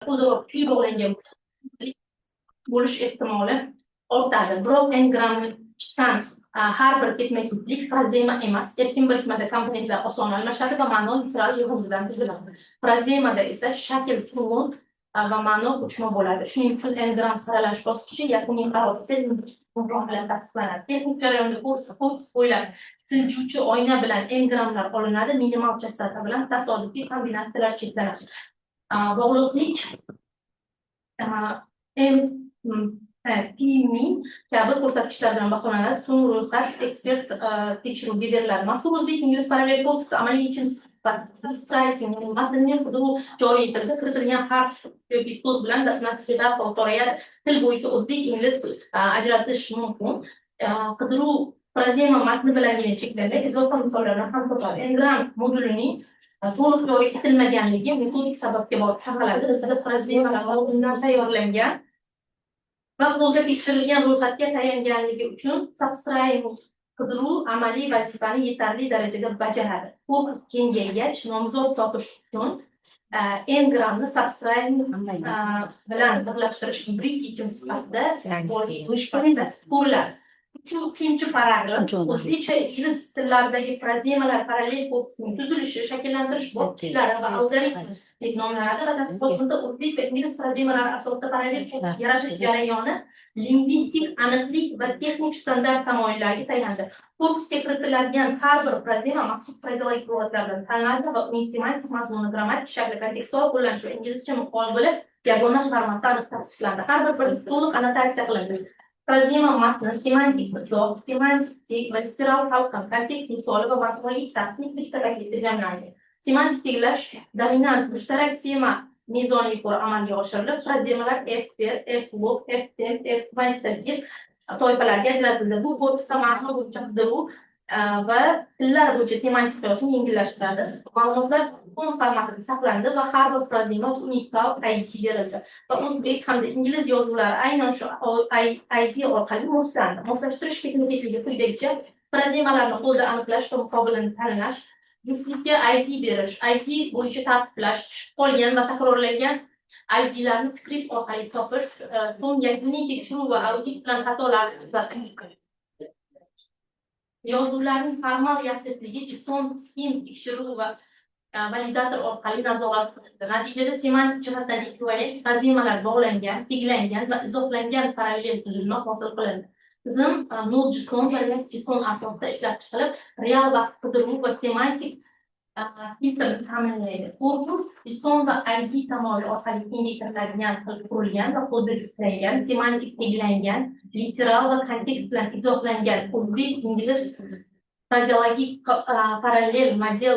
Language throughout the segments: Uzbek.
O'zaro kuchli bog'langan bo'lish ehtimoli ortadi. Biroq n-gramni chiqqan har bir ketma-ketlik frazema emas. Erkin birikmada komponentlar oson almashadi va ma'no literal yig'indidan tuziladi. Frazemada esa shakl turg'un va ma'no ko'chma bo'ladi. Shuning uchun n-gram saralash bosqichi yakuniy qaror esa lingvistik qo'ng'iroq bilan tasdiqlanadi. Texnik jarayonda korpus bo'ylab siljuvchi oyna bilan n-gramlar olinadi, minimal chastota bilan tasodifiy kombinatsiyalar cheklanadi. Bog'liqlik M, P min kabi ko'rsatkichlar bilan baholanadi. So'ng ro'yxat ekspert tekshiruvga beriladi. Mazkur o'zbek ingliz parallel korpusi amaliy yechim substraiting, ya'ni matnning qidiruv joriy etildi. Kiritilgan harf yoki so'z bilan natijada til bo'yicha o'zbek ingliz ajratish mumkin. Qidiruv frazema matni bilangina cheklanmay, izofa misollarni ham topadi. N-gram modulining to'liq joriy etilmaganligi metodik sababga borib taqaladi. Bizda frazemalar oldindan tayyorlangan va qo'lda tekshirilgan ro'yxatga tayanganligi uchun substrate qidiruv amaliy vazifani yetarli darajada bajaradi. Korpus kengaygach, nomzod topish uchun n-gramni substrate bilan birlashtirish gibrid yechim sifatida ko'riladi. Uchinchi paragraf: o'zbekcha ingliz tillaridagi frazemalar parallel korpusining tuzilishi, shakllantirish bosqichlari va algoritmi deb nomlanadi va tadqiqotimizda o'zbek va ingliz frazemalari asosida parallel korpus yaratish jarayoni lingvistik aniqlik va texnik standart tamoyillariga tayandi. Korpusga kiritiladigan har bir frazema maxsus frazeologik lug'atlar bilan tanlanadi va uning semantik mazmuni, grammatik shakli, kontekstual qo'llanishi va inglizcha muqobili yagona formatda aniq tavsiflandi. Har bir birlik to'liq annotatsiya qilindi. Frazema matni, semantik izoh, semantik teg va literal talqin, kontekst misoli va morfologik tasnif bitta taklifda jamlandi. Semantik teglash dominant mushtarak sema mezoniga ko'ra amalga oshirilib, frazemalar F per, F log, F temp, F kvantitativ toifalarga ajratildi. Bu korpusda ma'no bo'yicha qidiruv va tillar bo'yicha semantik qiyosni yengillashtiradi. Ma'lumotlar kun formatida saqlandi va har bir frazema unikal ID berildi va o'zbek hamda ingliz yozuvlari aynan shu ID orqali moslandi. Moslashtirish ketma-ketligi quyidagicha: frazemalarni qo'lda aniqlash va muqobilini tanlash, juftlikka ID berish, ID bo'yicha tartiblash, tushib qolgan va takrorlangan IDlarni skript orqali topish, so'ng yakuniy tekshiruv va audit bilan xatolarni tuzatish. Yozuvlarning formal yaxlitligi JSON schema tekshiruv va validator orqali nazorat qilindi. Natijada semantik jihatdan ekvivalent frazemalar bog'langan, teglangan va izohlangan parallel tuzilma hosil qilindi. Tizim nol JSON va React JSON asosida ishlab chiqilib, real vaqt qidiruv va semantik filtrni ta'minlaydi. Korpus JSON va ID tamoyili orqali kengaytiriladigan qilib qurilgan va qo'lda juftlangan, semantik teglangan, literal va kontekst bilan izohlangan o'zbek ingliz frazeologik parallel model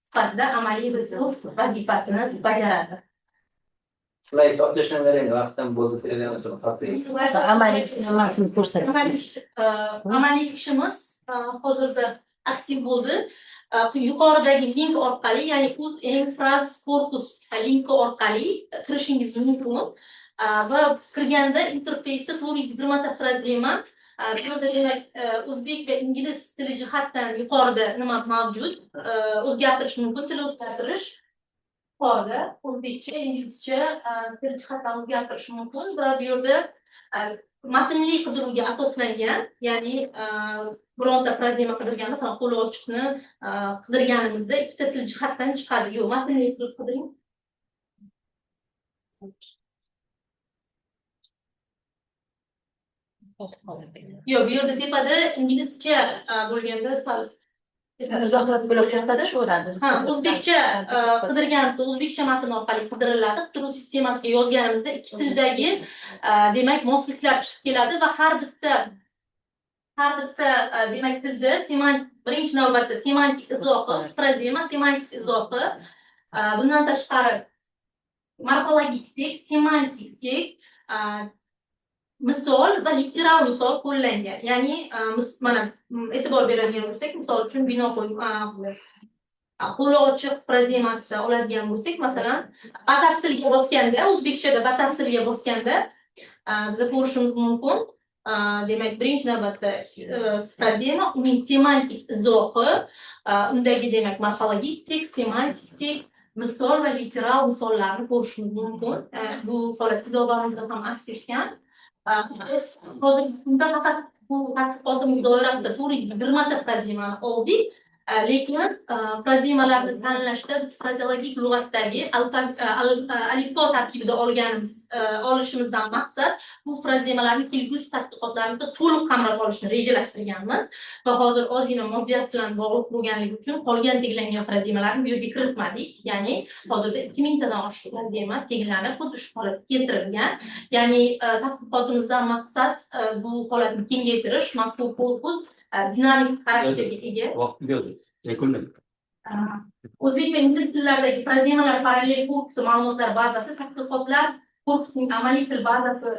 sifatida amaliy resurs vazifasini bajaradi. Slayd olib tashlanglar endi, vaqtdan bo'ldi. Amaliy nimasini ko'rsatdi? Amaliy ishimiz hozirda aktiv bo'ldi. Yuqoridagi link orqali, ya'ni uz korpus linki orqali kirishingiz mumkin va kirganda interfeysda 420 ta frazema bu yerda, demak, o'zbek va ingliz tili jihatdan yuqorida nima mavjud, o'zgartirish mumkin, til o'zgartirish yuqorida o'zbekcha, inglizcha til jihatdan o'zgartirish mumkin va bu yerda matnli qidiruvga asoslangan, ya'ni bironta frazema qidirganda, masalan, qo'li ochiqni qidirganimizda ikkita til jihatdan chiqadi. Yo'q, matnli qilib qidiring. Yo'q, bu yerda tepada inglizcha bo'lganda sal izohlat bo'lib ko'rsatishaveradi. Ha, o'zbekcha qidirganimizda o'zbekcha matn orqali qidiriladi. Qidiruv sistemasiga yozganimizda ikki tildagi demak, mosliklar chiqib keladi va har bitta demak, tilda birinchi navbatda semantik izohi, frazema semantik izohi, bundan tashqari morfologik teg, semantik teg, misol va literal misol qo'llangan. Ya'ni mana e'tibor beradigan bo'lsak, misol uchun, bino qo'li ochiq frazemasida oladigan bo'lsak, masalan, batafsilga bosganda, o'zbekchada batafsilga bosganda biza ko'rishimiz mumkin. Demak, birinchi navbatda frazema, uning semantik izohi, undagi, demak, morfologik teg, semantik teg. misol va literal misollarni ko'rishimiz mumkin. Bu holat ilovamizda ham aks etgan. Biz hozirgi kunda faqat bu tadqiqotimiz doirasida 420 ta frazemani oldik. Lekin frazemalarni tanlashda biz frazeologik lug'atdagi alifbo tarkibida olganimiz, olishimizdan maqsad bu frazemalarni kelgusi tadqiqotlarimizda to'liq qamrab olishni rejalashtirganmiz va hozir ozgina moddiyat bilan bog'liq bo'lganligi uchun qolgan teglangan frazemalarni bu yerga kiritmadik. Ya'ni hozirda 2000 tadan oshiq frazema teglanib, xuddi shu holatga keltirilgan. Ya'ni tadqiqotimizdan maqsad bu holatni kengaytirish. Mazkur korpus dinamik xarakterga ega. Vaqt tugadi. Yakunlang. O'zbek va ingliz tillaridagi frazemalar parallel korpusi ma'lumotlar bazasi tadqiqotlar korpusining amaliy til bazasi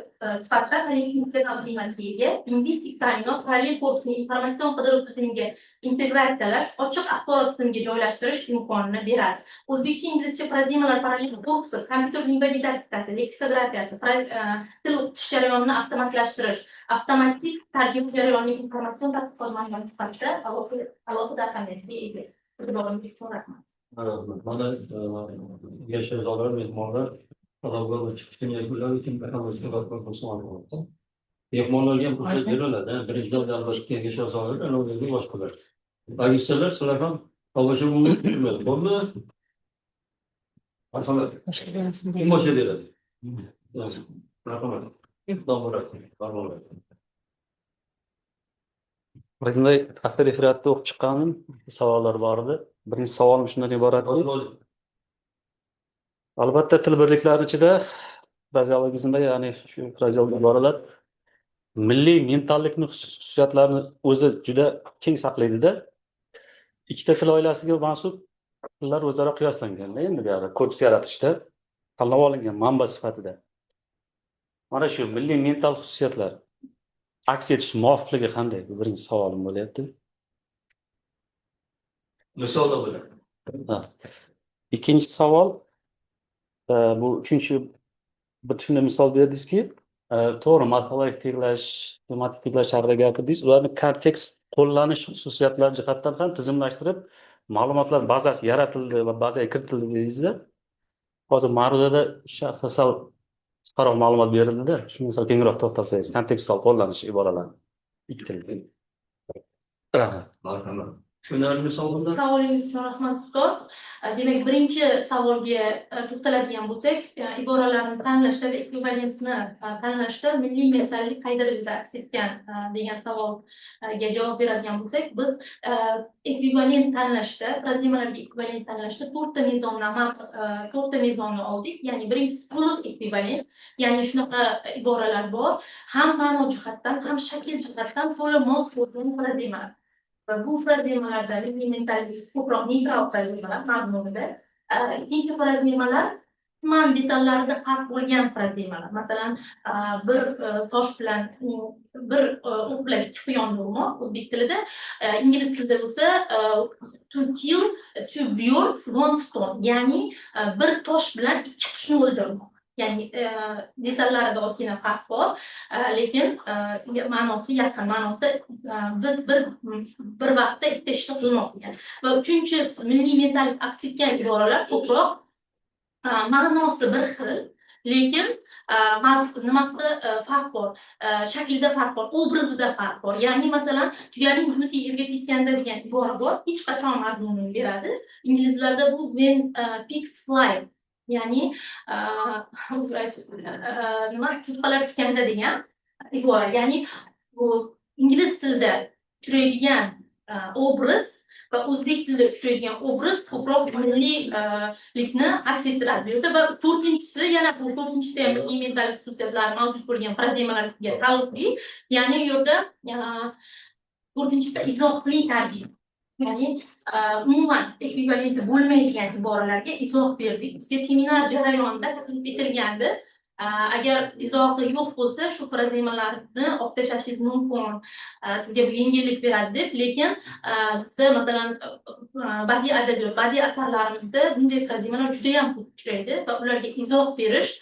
sifatida funksional qiymatga ega. Lingvistik ta'minot parallel korpusning informatsion qidiruv tizimiga integratsiyalash, ochiq axborot tizimiga joylashtirish imkonini beradi. O'zbekcha inglizcha frazemalar parallel korpusi kompyuter lingvodidaktikasi, leksikografiyasi, til o'qitish jarayonini avtomatlashtirish, avtomatik tarjima jarayonining informatsion tadqiqot manbai sifatida alohida ahamiyatga ega. E'tiboringiz uchun rahmat. Rahmat. Mana kengash a'zolari, mehmonlar talablar chiqishini yakunlab uchun surat. Mehmonlarga ham fursat beriladi. Birinchidan albatta kengash a'zolari, ana undan boshqalar. Magistrlar, sizlar ham tomosha bo'ldi. Marhamat. Kim boshlab beradi? Marhamat. Marhamat. Bunday avtoreferatni o'qib chiqqanim, savollar bor edi. Birinchi savolim shundan iborat. Albatta, til birliklari ichida frazeologizmda, ya'ni shu frazeologik iboralar milliy mentallikni xususiyatlarini o'zi juda keng saqlaydida. Ikkita til oilasiga mansub tillar o'zaro qiyoslanganda, endi bu yoqda korpus yaratishda tanlab olingan manba sifatida mana shu milliy mental xususiyatlar aks etish muvofiqligi qanday? Bu birinchi savolim bo'lyapti. Misollar bilan. Ha. Ikkinchi savol, bu uchinchi bir shunday misol berdingizki, to'g'ri, morfologik teglash, tematik teglash haqida gapirdingiz. Ularni kontekst qo'llanish xususiyatlari jihatdan ham tizimlashtirib, ma'lumotlar bazasi yaratildi va bazaga kiritildi dedingizda. Hozir ma'ruzada sal qisqaroq ma'lumot berildida, shunga sal kengroq to'xtalsangiz, kontekstual qo'llanish iboralarni ikki tilda. Rahmat. Marhamat. Tushunarli misol bundan? Savolingiz uchun rahmat, ustoz. Demak, birinchi savolga to'xtaladigan bo'lsak, iboralarni tanlashda va ekvivalentni tanlashda milliy mentallik qay darajada aks etgan degan savolga javob beradigan bo'lsak, biz ekvivalent tanlashda, frazemalarga ekvivalent tanlashda to'rtta mezonni amal to'rtta mezonni oldik. Ya'ni birinchisi to'liq ekvivalent, ya'ni shunaqa iboralar bor, ham ma'no jihatdan, ham shakl jihatdan to'la mos bo'lgan frazemalar. Va bu frazemalarda milliy mentallik ko'proq neytral frazemalar mazmunida. Ikkinchi frazemalar qisman detallarida farq bo'lgan frazemalar. Masalan, bir tosh bilan, bir o'q bilan ikki quyonni urmoq o'zbek tilida, ingliz tilida bo'lsa to kill two birds one stone, ya'ni bir tosh bilan ikki qushni o'ldirmoq. Ya'ni detallarida ozgina farq bor, lekin ma'nosi yaqin, ma'nosi bir vaqtda ikkita ishni qilmoq degan. Va uchinchi milliy mentallik aks etgan iboralar ko'proq ma'nosi bir xil, lekin nimasida farq bor, shaklida farq bor, obrazida farq bor. Ya'ni masalan, tuyaning buti yerga tekkanda degan ibora bor, hech qachon mazmunini beradi. Inglizlarda bu when pigs fly, ya'ni nima, cho'chqalar uchganda degan ibora. Ya'ni bu ingliz tilida uchraydigan obraz va o'zbek tilida uchraydigan obraz ko'proq milliylikni aks ettiradi bu yerda. Va to'rtinchisi, yana bu to'rtinchisida ham milliy mentallik xususiyatlari mavjud bo'lgan frazemalarga taalluqli. Ya'ni u yerda to'rtinchisi izohli tarjima. Ya'ni umuman ekvivalenti bo'lmaydigan iboralarga izoh berdik. Bizga seminar jarayonida taklif etilgandi. Agar izohi yo'q bo'lsa, shu frazemalarni olib tashlashingiz mumkin, sizga bu yengillik beradi deb, lekin bizda masalan badiiy adabiyot, badiiy asarlarimizda bunday frazemalar judayam ko'p uchraydi va ularga izoh berish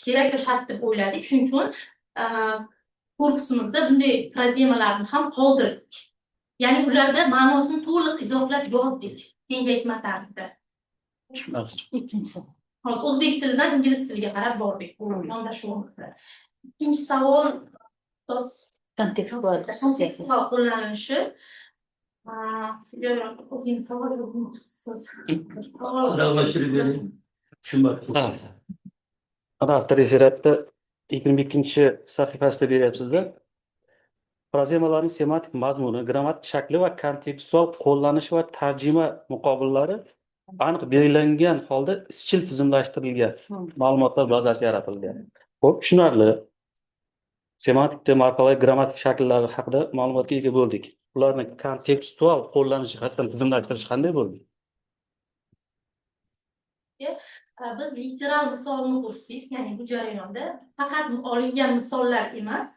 kerak va shart deb o'yladik. Shuning uchun korpusimizda bunday frazemalarni ham qoldirdik. Ya'ni ularda ma'nosini to'liq izohlab yozdik, kengaytma tarzda. Tushunarli. Ikkinchisi. Hozir o'zbek tilidan ingliz tiliga qarab bordik bu yondashuvimizda. Ikkinchi savol, ustoz? Kontekstual. Kontekstual qo'llanilishi. Shu joyga o'zingiz savol chiqsiz. Savol. Aralashtirib bering. Tushunmadim. Ha. Ana, avtoreferatda 22 sahifasida beryapsizda. Frazemalarning semantik mazmuni, grammatik shakli va kontekstual qo'llanishi va tarjima muqobillari aniq belgilangan holda izchil tizimlashtirilgan ma'lumotlar bazasi yaratilgan. Xo'p, tushunarli. Semantik, morfologik, grammatik shakllari haqida ma'lumotga ega bo'ldik. Ularni kontekstual qo'llanishi jihatdan tizimlashtirish qanday bo'ldi? Biz literal misolni qo'shdik, ya'ni bu jarayonda faqat olingan misollar emas,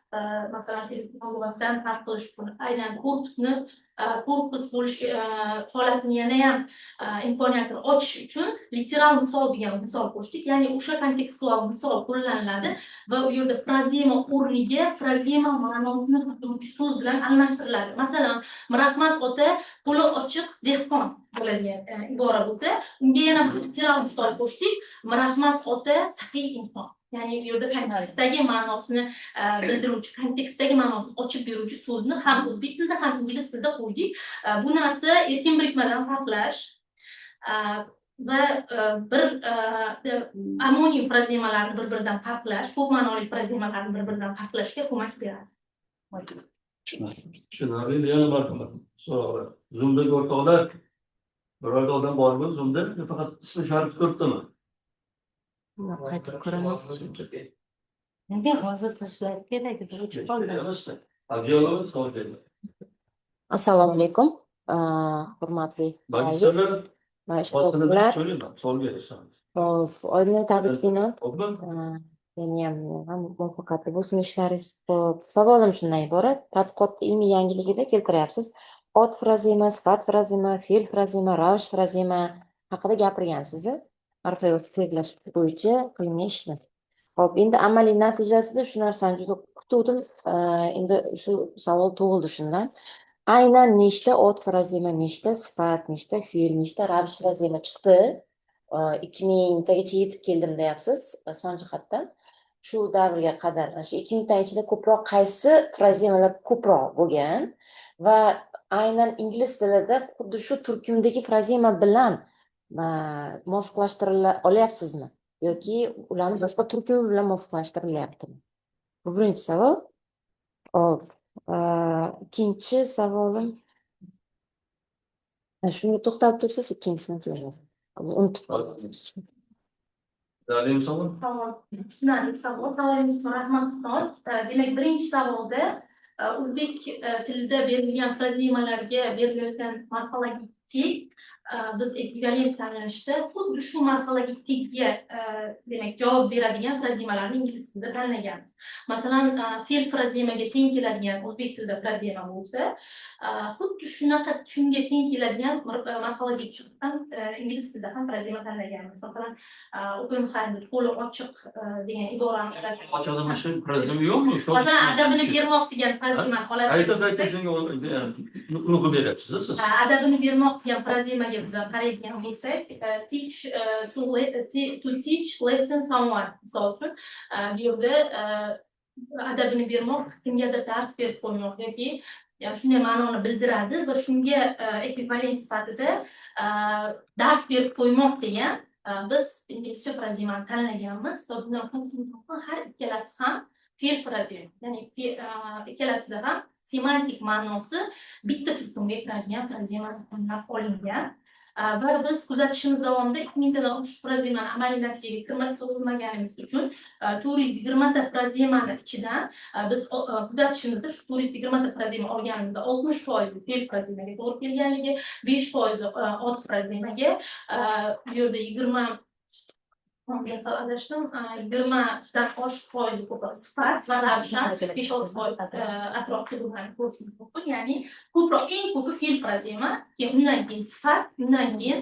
masalan, elektron lug'atdan farq qilish uchun aynan korpusni, korpus bo'lish holatini yanayam imkoniyatini ochish uchun literal misol degan misol qo'shdik, ya'ni o'sha kontekstual misol qo'llaniladi va u yerda frazema o'rniga frazema ma'nosini bildiruvchi so'z bilan almashtiriladi. Masalan, "Mirahmad ota qo'li ochiq dehqon" bo'ladigan ibora bo'lsa, unga yana biz literal misol qo'shdik: "Mirahmad ota saxiy inson". Ya'ni u yerda kontekstdagi ma'nosini bildiruvchi, kontekstdagi ma'nosini ochib beruvchi so'zni ham o'zbek tilida, ham ingliz tilida qo'ydik. Bu narsa erkin birikmadan farqlash va bir omonim frazemalarni bir biridan farqlash, ko'p ma'noli frazemalarni bir biridan farqlashga ko'mak beradi. Tushunarli. Tushunarli. Yana marhamat. So'rovlar. Zoom'dagi o'rtoqlar, birorta odam bormi Zoom'da? Yo faqat ismi sharifi turibdimi? Qaytib ko'raman. Nega hozir tashlab kerak edi, o'chib qoldi. Abjolova savol berdi. Assalomu alaykum, hurmatli Magistrlar va otini ishtirokchilar. so'rayman, savol berasan. Hop, Oydinni tabriklayman. Xo'pmi? Yanayam ham muvaffaqiyatli bo'lsin ishlaringiz. Hop, savolim shundan iborat. Tadqiqot ilmiy yangiligida keltiryapsiz. Ot frazema, sifat frazema, fe'l frazema, ravish frazema haqida gapirgansizda. Morfologik teglash bo'yicha qilingan ishni. Hop, endi amaliy natijasida shu narsani juda kutuvdim. Endi shu savol tug'ildi shundan. Aynan nechta ot frazema, nechta sifat, nechta fe'l, nechta ravish frazema chiqdi? 2000tagacha yetib keldim deyapsiz son jihatdan. Shu davrga qadar mana shu 2000ta ichida ko'proq qaysi frazemalar ko'proq bo'lgan va aynan ingliz tilida xuddi shu turkumdagi frazema bilan muvofiqlashtira olyapsizmi yoki ularni boshqa turkumi bilan muvofiqlashtirilyaptimi? Bu birinchi savol. Hop, ikkinchi savolim, shunga to'xtalib tursangiz, ikkinchisini keyin unutib qoldim. Dalil savol? Savol tushunarli savol. Savolingiz uchun rahmat, ustoz. Demak, birinchi savolda o'zbek tilida berilgan frazemalarga berilayotgan morfologik teg, biz ekvivalent tanlashda xuddi shu morfologik tegga demak, javob beradigan frazemalarni ingliz tilida tanlaganmiz. Masalan, fe'l frazemaga teng keladigan o'zbek tilida frazema bo'lsa, xuddi shunaqa shunga teng keladigan morfologik jihatdan ingliz tilida ham frazema tanlaganmiz. Masalan, Oppenheimer qo'li ochiq degan iborani ishlatgan. Ochig'ida mana shu frazema yo'qmi? Masalan, adabini bermoq degan frazema holati Qayta qayta shunga urg'u beryapsiz siz. Adabini bermoq degan frazemaga biz qaraydigan bo'lsak, teach to teach lesson someone, misol uchun, bu yerda adabini bermoq kimgadir dars berib qo'ymoq yoki shunday ma'noni bildiradi va shunga ekvivalent sifatida dars berib qo'ymoq degan biz inglizcha frazemani tanlaganmiz va bundan har ikkalasi ham fe'l frazema, ya'ni ikkalasida ham semantik ma'nosi bitta turkumga kiradigan frazemani tanlab olingan. Va biz kuzatishimiz davomida 2000tadan oshiq frazemani amaliy natijaga kirgizmaganimiz uchun 420ta frazemani ichidan biz kuzatishimizda shu 420ta frazema olganimizda 60% fe'l frazemaga to'g'ri kelganligi, 5% ot frazemaga, bu yerda 20, sal adashdim, 20dan oshiq foizi ko'proq sifat va ravish ham 5-6% atrofida bo'lganini ko'rishimiz mumkin. Ya'ni ko'proq, eng ko'pi fe'l frazema, keyin undan keyin sifat, undan keyin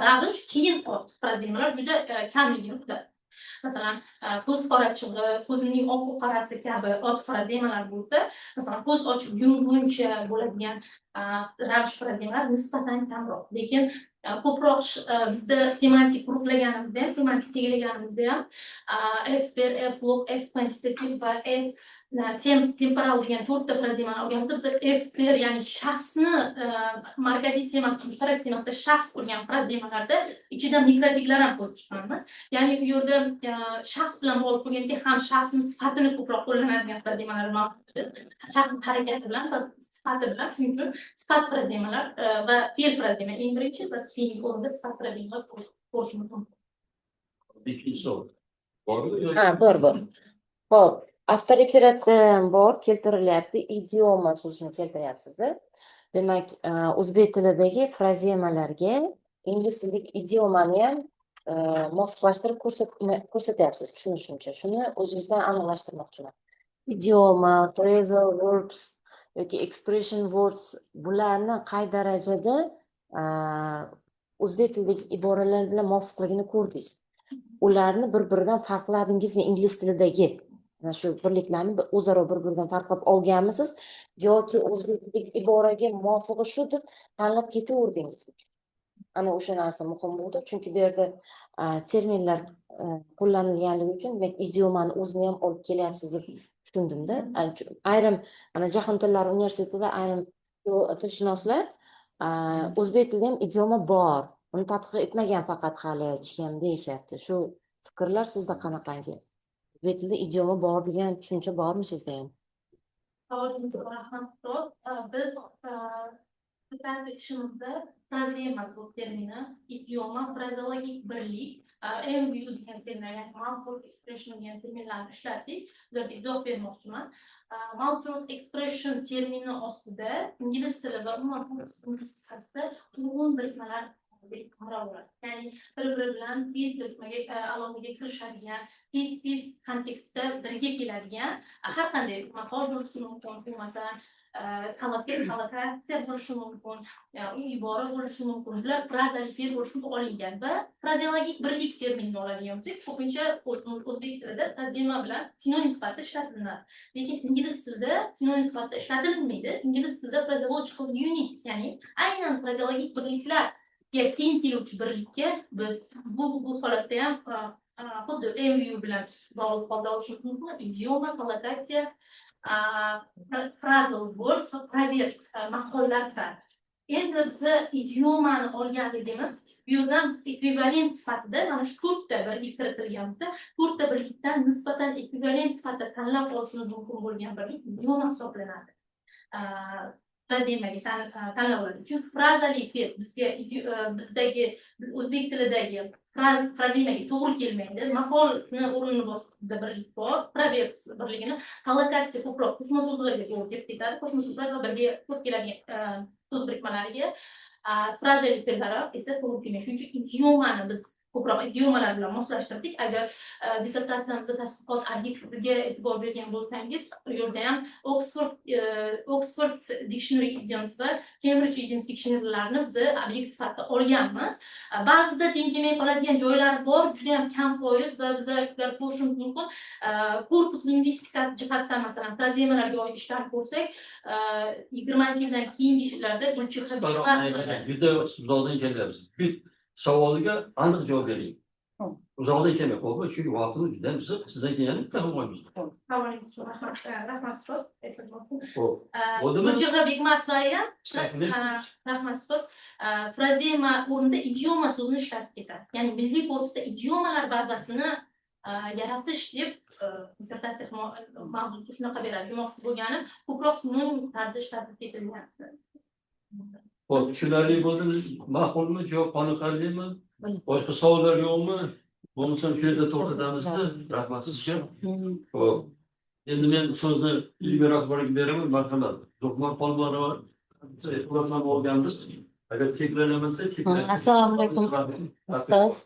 ravish, keyin ot frazemalar juda kamligini kuzatdik. Masalan, ko'z qorachig'i, ko'zimning oqu qorasi kabi ot frazemalar bo'lsa, masalan, ko'z ochib yumguncha bo'ladigan ravish frazemalar nisbatan kamroq. Lekin ko'proq bizda semantik guruhlaganimizda ham, semantik tegilaganimizda ham F1, F log, F quantitative va F temporal degan to'rtta frazemani olganimizda, biz F1, ya'ni shaxsni markaziy semasi, mushtarak semasida shaxs bo'lgan frazemalarda ichidan mikrotiklar ham ko'rib chiqqanmiz. Ya'ni bu yerda shaxs bilan bog'liq bo'lgandan ham shaxsni sifatini ko'proq qo'llanadigan frazemalar mavjud. Shaxsni harakati bilan va sifati bilan, shuning uchun sifat frazemalar va fe'l frazema eng birinchi va keyingi o'rinda sifat frazemalar ko'rishimiz mumkin. Ikkinchi savol. Bormi? Ha, bor, bor. Xo'p, avtoreferatda ham bor, keltirilyapti, idioma so'zini keltiryapsiz-da. Demak, o'zbek tilidagi frazemalarga ingliz tilidagi idiomani ham muvofiqlashtirib ko'rsatyapsiz, tushunishimcha. Shuni o'zingizdan aniqlashtirmoqchiman. Idioma, phrasal verbs yoki expression words, bularni qay darajada o'zbek tilidagi iboralar bilan muvofiqligini ko'rdingiz? Ularni bir-biridan farqladingizmi, ingliz tilidagi mana shu birliklarni o'zaro bir-biridan farqlab olganmisiz yoki o'zbek tilidagi iboraga muvofig'i shu deb tanlab ketaverdingizmi? Ana o'sha narsa muhim bo'ldi, chunki bu yerda terminlar qo'llanilganligi uchun, demak, idiomani o'zini ham olib kelyapsiz deb tushundimda. Ayrim mana Jahon tillari universitetida ayrim tilshunoslar o'zbek tilida ham idioma bor, uni tadqiq etmagan faqat hali hech kim, deyishyapti. Shu fikrlar sizda qanaqangi? O'zbek tilida idioma bor degan tushuncha bormi sizda ham? Savolingizga rahmat, ustoz. Biz dissertatsiya ishimizda frazema bu termini, idioma, frazeologik birlik, MVU degan terminlar, ya'ni multiple expression degan terminlarni ishlatdik. Ularga izoh bermoqchiman. Multiple expression termini ostida ingliz tili va umuman lingvistikasida uyg'un birikmalar qamrab oladi. Ya'ni bir-biri bilan tez birikmaga, aloqaga kirishadigan, tez-tez kontekstda birga keladigan har qanday maqol bo'lishi mumkin, masalan, kollokatsiya bo'lishi mumkin, u ibora bo'lishi mumkin. Bular frazali fe'l bo'lishi mumkin olingan va frazeologik birlik terminini oladigan bo'lsak, ko'pincha o'zbek tilida frazema bilan sinonim sifatida ishlatilinadi. Lekin ingliz tilida sinonim sifatida ishlatilmaydi. Ingliz tilida phraseological units, ya'ni aynan frazeologik birliklarga teng keluvchi birlikka biz bu holatda ham xuddi MVU bilan bog'liq holda olishimiz mumkin. Idioma, kollokatsiya, phrasal verb va proverb, maqollar kabi. Endi biza idiomani olganligimiz, bu yerdan biz ekvivalent sifatida mana shu to'rtta birlik kiritilgan bo'lsa, to'rtta birlikdan nisbatan ekvivalent sifatida tanlab olishimiz mumkin bo'lgan birlik idioma hisoblanadi. Frazemaga tanlab oladi. Chunki frazali fe'l bizga bizdagi o'zbek tilidagi frazemaga to'g'ri kelmaydi. Maqolni o'rnini bosib birlik bor, proverb birligini, kollokatsiya ko'proq qo'shma so'zlarga to'g'ri kelib ketadi. Qo'shma so'zlar va birga ko'p keladigan so'z birikmalariga frazali fe'llar esa to'g'ri kelmaydi. Shuning uchun idiomani biz ko'proq idiomalar bilan moslashtirdik. Agar dissertatsiyamizda tadqiqot obyektiga e'tibor bergan bo'lsangiz, u yerda ham Oxford Dictionary Idioms va Cambridge Idioms Dictionary'larni biz obyekt sifatida olganmiz. Ba'zida teng kelmay qoladigan joylar bor, juda ham kam foiz va biz agar ko'rishimiz mumkin, korpus lingvistikasi jihatdan, masalan, frazemalarga oid ishlar ko'rsak, 20-yildan keyingi ishlarda Gulchehra Juda uzoqdan kelyapsiz. Bir savoliga aniq javob bering. Uzoqdan kelmay, xo'pmi? Chunki vaqtimiz juda ham ziq, sizdan keyin yana bitta olmaymiz. Savolingiz uchun rahmat, rahmat, ustoz. Xo'p. Bo'ldimi? Gulchehra Begmatova ham Mustaqil. Ha, rahmat, ustoz. Frazema o'rnida idioma so'zini ishlatib ketadi. Ya'ni milliy korpusda idiomalar bazasini yaratish deb dissertatsiya mavzusi shunaqa beradi. Demoqchi bo'lganim, ko'proq sinonim tarzda ishlatib ketilgan. Xo'p, tushunarli bo'ldimi? Ma'qulmi? Javob qoniqarlimi? Boshqa savollar yo'qmi? Bo'lmasam shu yerda to'xtatamizda. Rahmat sizga. Xo'p. Endi men so'zni ilmiy rahbarga beraman. Marhamat. Zuhmar Xolmanova e'tibordan olganmiz. Agar cheklanamasa, cheklanamiz. Assalomu alaykum, ustoz,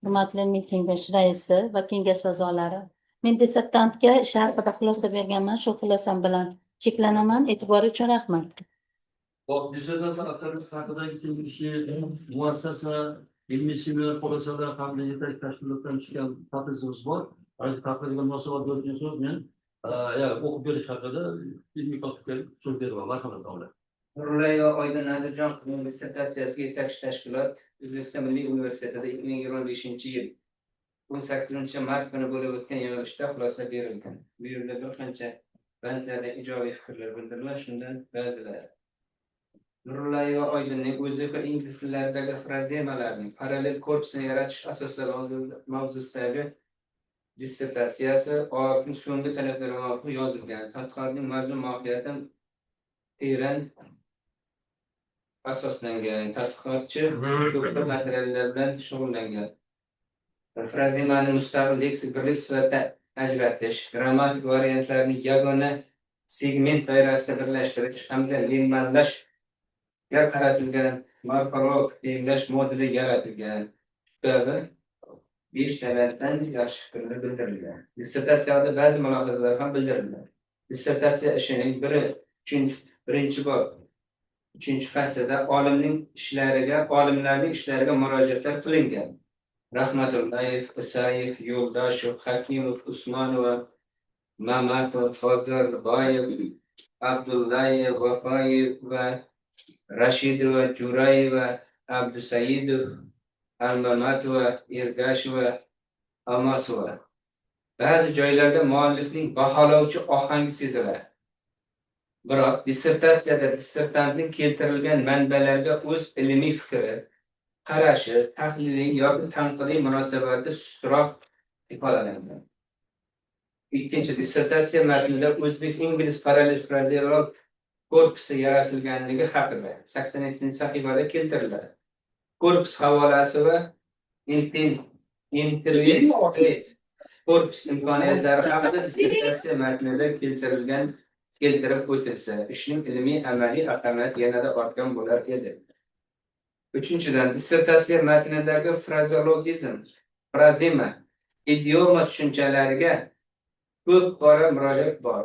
hurmatli ilmiy kengash raisi va kengash a'zolari. Men dissertantga ish haqida xulosa berganman, shu xulosam bilan cheklanaman. E'tibor uchun rahmat. Xo'p, dissertant haqidagi kengashi muassasa Ilmiy seminar xulosalar hamda yetakchi tashkilotdan tushgan taklifimiz bor. Taklifga munosabat bo'lgan so'z men o'qib berish haqida ilmiy kotibga so'z beraman. Marhamat, domla. Nurullayeva Oydin Nazirjon qizining dissertatsiyasiga yetakchi tashkilot O'zbekiston Milliy universitetida 2025-yil 18 mart kuni bo'lib o'tgan yig'ilishda xulosa berilgan. Bu yerda bir qancha bandlarda ijobiy fikrlar bildirilgan, shundan ba'zilari: Nurullayeva Oydinning o'zbek va ingliz tillaridagi frazemalarning parallel korpusini yaratish asoslari mavzusidagi dissertatsiyasi OAPning so'nggi talablariga muvofiq yozilgan. Tadqiqotning mazmun mohiyati teran asoslangan. Tadqiqotchi ko'p xil materiallar bilan shug'ullangan. Frazemani mustaqil leksik birlik sifatida ajratish, grammatik variantlarni yagona segment doirasida birlashtirish hamda lemmalashga qaratilgan morfologik tenglash moduli yaratilgan. Shu kabi beshta banddan yaxshi fikrlar bildirilgan. Dissertatsiyada ba'zi mulohazalar ham bildirilgan. Dissertatsiya ishining biri uchinchi birinchi bob uchinchi faslida olimlarning ishlariga murojaatlar qilingan. Rahmatullayev, Isayev, Yo'ldoshev, Hakimov, Usmonova, Mamatov, Bozorboyev, Abdullayev, Vafoyeva, Rashidova, Jo'rayeva, Abdusaidov, Almamatova, Ergasheva, Amosova. Ba'zi joylarda muallifning baholovchi ohangi seziladi. Biroq dissertatsiyada dissertantning keltirilgan manbalarga o'z ilmiy fikri, qarashi, tahliliy yoki tanqidiy munosabati sustroq ifodalangan. Ikkinchi, dissertatsiya matnida o'zbek-ingliz parallel frazeologik korpusi yaratilganligi haqida 87-sahifada keltiriladi. Korpus havolasi va interface korpus imkoniyatlari haqida dissertatsiya matnida keltirib o'tilsa, ishning ilmiy amaliy ahamiyati yanada ortgan bo'lar edi. Uchinchidan, dissertatsiya matnidagi frazeologizm, frazema, idioma tushunchalariga ko'p bora murojaat bor.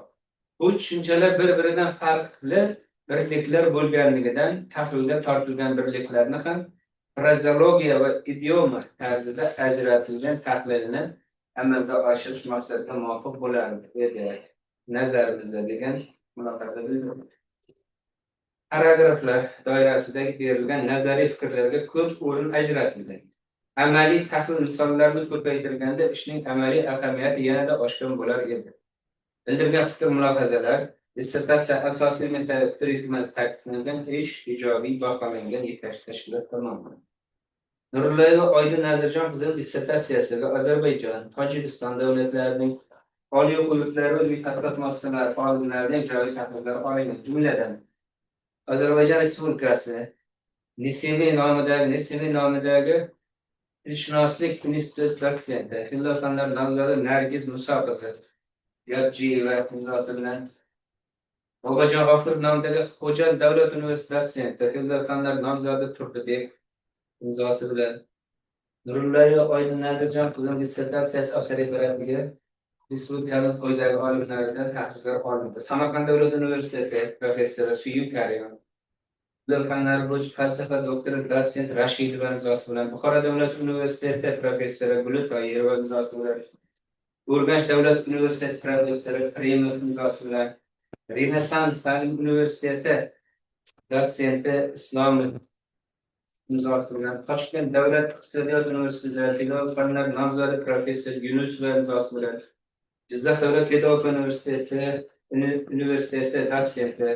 Bu tushunchalar bir-biridan farqli birliklar bo'lganligidan tahlilga tortilgan birliklarni ham frazeologiya va idioma tarzida ajratilgan tahlilni amalga oshirish maqsadga muvofiq bo'lar edi nazarimizda, degan mulohaza bildirildi. Paragraflar doirasida berilgan nazariy fikrlarga ko'p o'rin ajratilgan. Amaliy tahlil misollarini ko'paytirganda ishning amaliy ahamiyati yanada oshgan bo'lar edi. Bildirgan fikr mulohazalar dissertatsiya asosiy masala fikr yuritmasi ta'kidlangan, ish ijobiy baholangan yetakchi tashkilot tomonidan. Nurullayeva Oydin Nazirjon qizining dissertatsiyasiga Ozarbayjon, Tojikiston davlatlarining oliy o'quv yurtlari va ilmiy tadqiqot muassasalari olimlarining ijobiy tahlillari olingan. Jumladan, Ozarbayjon Respublikasi Nesimiy nomidagi Tilshunoslik instituti dotsenti, filologiya fanlari nomzodi Nargiz Muso qizi Yodjiyeva imzosi bilan, Bobojon G'ofurov nomidagi Xo'jand davlat universiteti dotsenti, filologiya fanlari nomzodi Turdibek imzosi bilan, Nurullayeva Oydin Nazirjon qizining dissertatsiyasi avtoreferatiga respublikamiz quyidagi olimlaridan tahlillar olindi. Samarqand davlat universiteti professori Suyun Karimov, Tillar fanlari bo'yicha falsafa doktori, dotsent Rashidova imzosi bilan, Buxoro davlat universiteti professori Guli Toyirova imzosi bilan, Urganch davlat universiteti professori Primov imzosi bilan, Renessans ta'lim universiteti dotsenti Islomov imzosi bilan, Toshkent davlat iqtisodiyot universiteti filologiya fanlari nomzodi professor Yunusova imzosi bilan, Jizzax davlat pedagogika universiteti dotsenti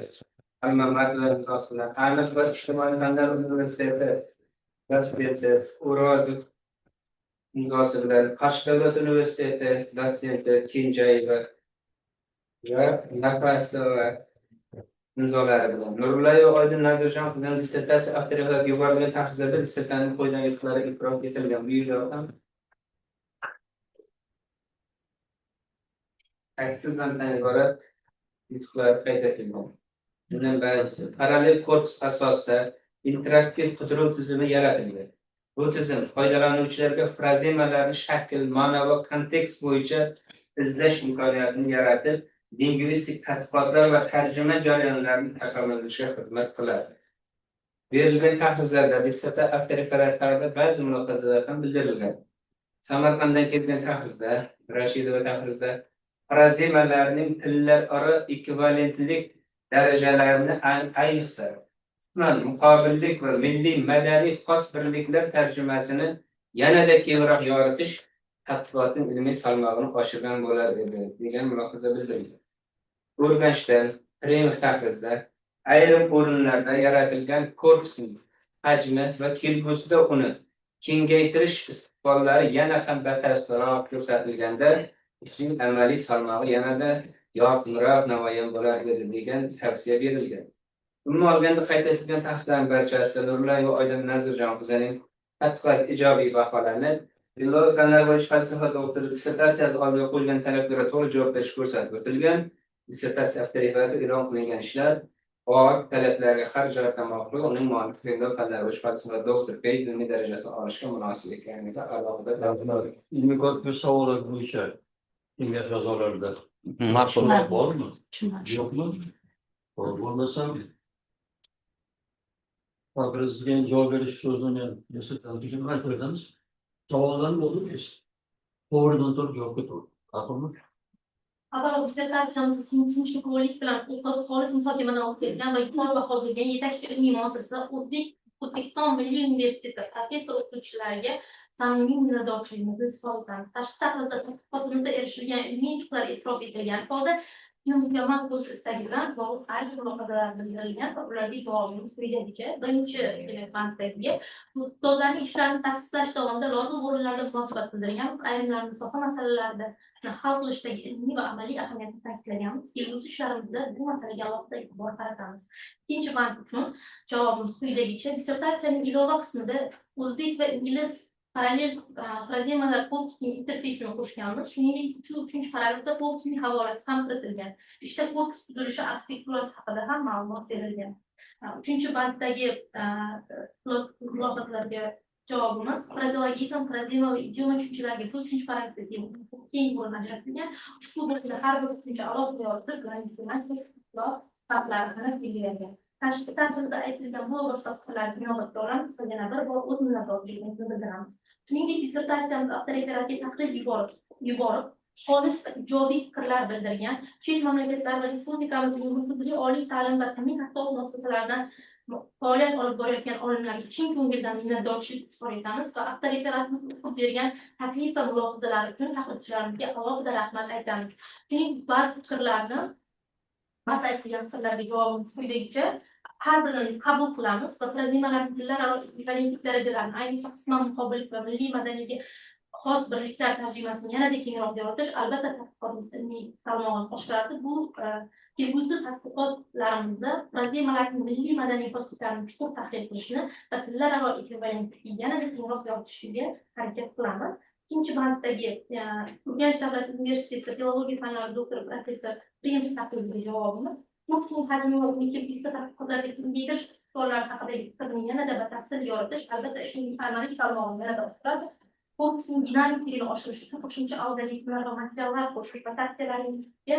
Almamatova imzosi bilan, Aniq va ijtimoiy fanlar universiteti dotsenti O'rozov imzosi bilan, Qarshi davlat universiteti dotsenti Kenjayeva va Nafasova imzolari bilan. Nurullayeva Oydin Nazirjon qizining dissertatsiya avtoreferatiga yuborilgan tahlillarda dissertantning quyidagi yutuqlari e'tirof etilgan. Bu yerda ham sakkiz banddan iborat yutuqlar qayd etilgan. Bundan ba'zisi: parallel korpus asosida interaktiv qidiruv tizimi yaratilgan. Bu tizim foydalanuvchilarga frazemalarni shakl, ma'no va kontekst bo'yicha izlash imkoniyatini yaratib, lingvistik tadqiqotlar va tarjima jarayonlarini takomillashishiga xizmat qiladi. Berilgan tahrizlarda disserta avtoreferatlarida ba'zi mulohazalar ham bildirilgan. Samarqanddan kelgan tahrizda, Rashidova tahrizda frazemalarning tillararo ekvivalentlik darajalarini, ayniqsa qisman muqobillik va milliy madaniy xos birliklar tarjimasini yanada kengroq yoritish tadqiqotning ilmiy salmog'ini oshirgan bo'lar edi, degan mulohaza bildirilgan. Urganchdan Premium tahrizda ayrim o'rinlarda yaratilgan korpusning hajmi va kelgusida uni kengaytirish istiqbollari yana ham batafsilroq ko'rsatilganda ishning amaliy salmog'i yanada yorqinroq namoyon bo'lar edi, degan tavsiya berilgan. Umuman olganda, qayd etilgan tahrizlarning barchasida Nurullayeva Oydin Nazirjon qizining tadqiqoti ijobiy baholanib, filologiya fanlari bo'yicha falsafa doktori dissertatsiyasi oldiga qo'yilgan talablarga to'g'ri javob berish ko'rsatib o'tilgan. Dissertatsiya avtoreferati e'lon qilingan ishlar ot talablarga har jihatdan muvofiq, uning muallifi filologiya fanlari bo'yicha falsafa doktori PhD ilmiy darajasini olishga munosib ekanligi alohida Rahmat. Ilmiy korpus savollar bo'yicha kengash a'zolarida Ma'qul. so'roq bormi? Tushunmadim. Yo'qmi? Xo'p, bo'lmasam prezident javob berish so'zini dissertant uchun aytamiz. Savollarni o'qib, to'g'ridan to'g'ri javobga to'g'ri. Ma'qulmi? Avvalo, dissertatsiyamizni sinchkovlik bilan o'qib, xolis muhokamadan o'tkazgan va yuqori baho bergan yetakchi ilmiy muassasa O'zbekiston Milliy universiteti professor o'qituvchilariga samimiy minnatdorchiligimizni izhor etamiz. Tashqi tahrizda tadqiqotimizda erishilgan ilmiy yutuqlar e'tirof etilgan holda, ishni mukammal qilish istagi bilan bog'liq ayrim mulohazalar bildirilgan va ularga javobimiz quyidagicha. Birinchi banddagiga ustozlarning ishlarini tavsiflash davomida lozim o'rinlarda munosabat bildirganmiz, ayrimlarini soha masalalarida hal qilishdagi ilmiy va amaliy ahamiyatini ta'kidlaganmiz. Kelgusi ishlarimizda bu masalaga alohida e'tibor qaratamiz. Ikkinchi band uchun javobimiz quyidagicha. Dissertatsiyaning ilova qismida o'zbek va ingliz parallel frazemalar korpusining interfeysini qo'shganmiz. Shuningdek, uchinchi paragrafda korpusning havolasi ham kiritilgan. Ishda korpus tuzilishi, arxitekturasi haqida ham ma'lumot berilgan. Uchinchi banddagi mulohazalarga javobimiz: frazeologizm, frazema va idioma tushunchalariga bu uchinchi paragrafda keng bo'lim ajratilgan. Ushbu bo'limda har bir tushuncha alohida yozilib, ularning farqlarini belgilangan. Tashqi tahrirda aytilgan bu va boshqa fikrlarni inobatga olamiz va yana bir bor o'z minnatdorchiligimizni bildiramiz. Shuningdek, dissertatsiyamiz avtoreferatga tahrir yuborib, xolis va ijobiy fikrlar bildirgan chet mamlakatlar va respublikamizning nufuzli oliy ta'lim va ilmiy tadqiqot muassasalaridan faoliyat olib borayotgan olimlarga chin ko'ngildan minnatdorchilik izhor etamiz va avtoreferatni o'qib bergan taklif va mulohazalari uchun tahrirchilarimizga alohida rahmat aytamiz. Shuningdek, ba'zi fikrlarni, ba'zi aytilgan fikrlarga javobimiz quyidagicha: har birini qabul qilamiz va frazemalarning tillararo ekvivalentlik darajalarini, ayniqsa qisman muqobillik va milliy madaniyga xos birliklar tarjimasini yanada kengroq yoritish albatta tadqiqotimiz ilmiy salmog'ini oshiradi. Bu kelgusi tadqiqotlarimizda frazemalarning milliy madaniy xosliklarini chuqur tahlil qilishni va tillararo ekvivalentlikni yanada kengroq yoritishga harakat qilamiz. Ikkinchi banddagi Urganch davlat universiteti filologiya fanlari doktori, professor Prim tahririga javobimiz: korpusning hajmi va uni kelgusida tadqiqotlarga kengaytirish istiqbollari haqidagi fikrni yanada batafsil yoritish albatta ishning amaliy salmog'ini yanada oshiradi. Korpusning dinamikligini oshirish uchun qo'shimcha algoritmlar va materiallar qo'shish va tavsiyalaringizga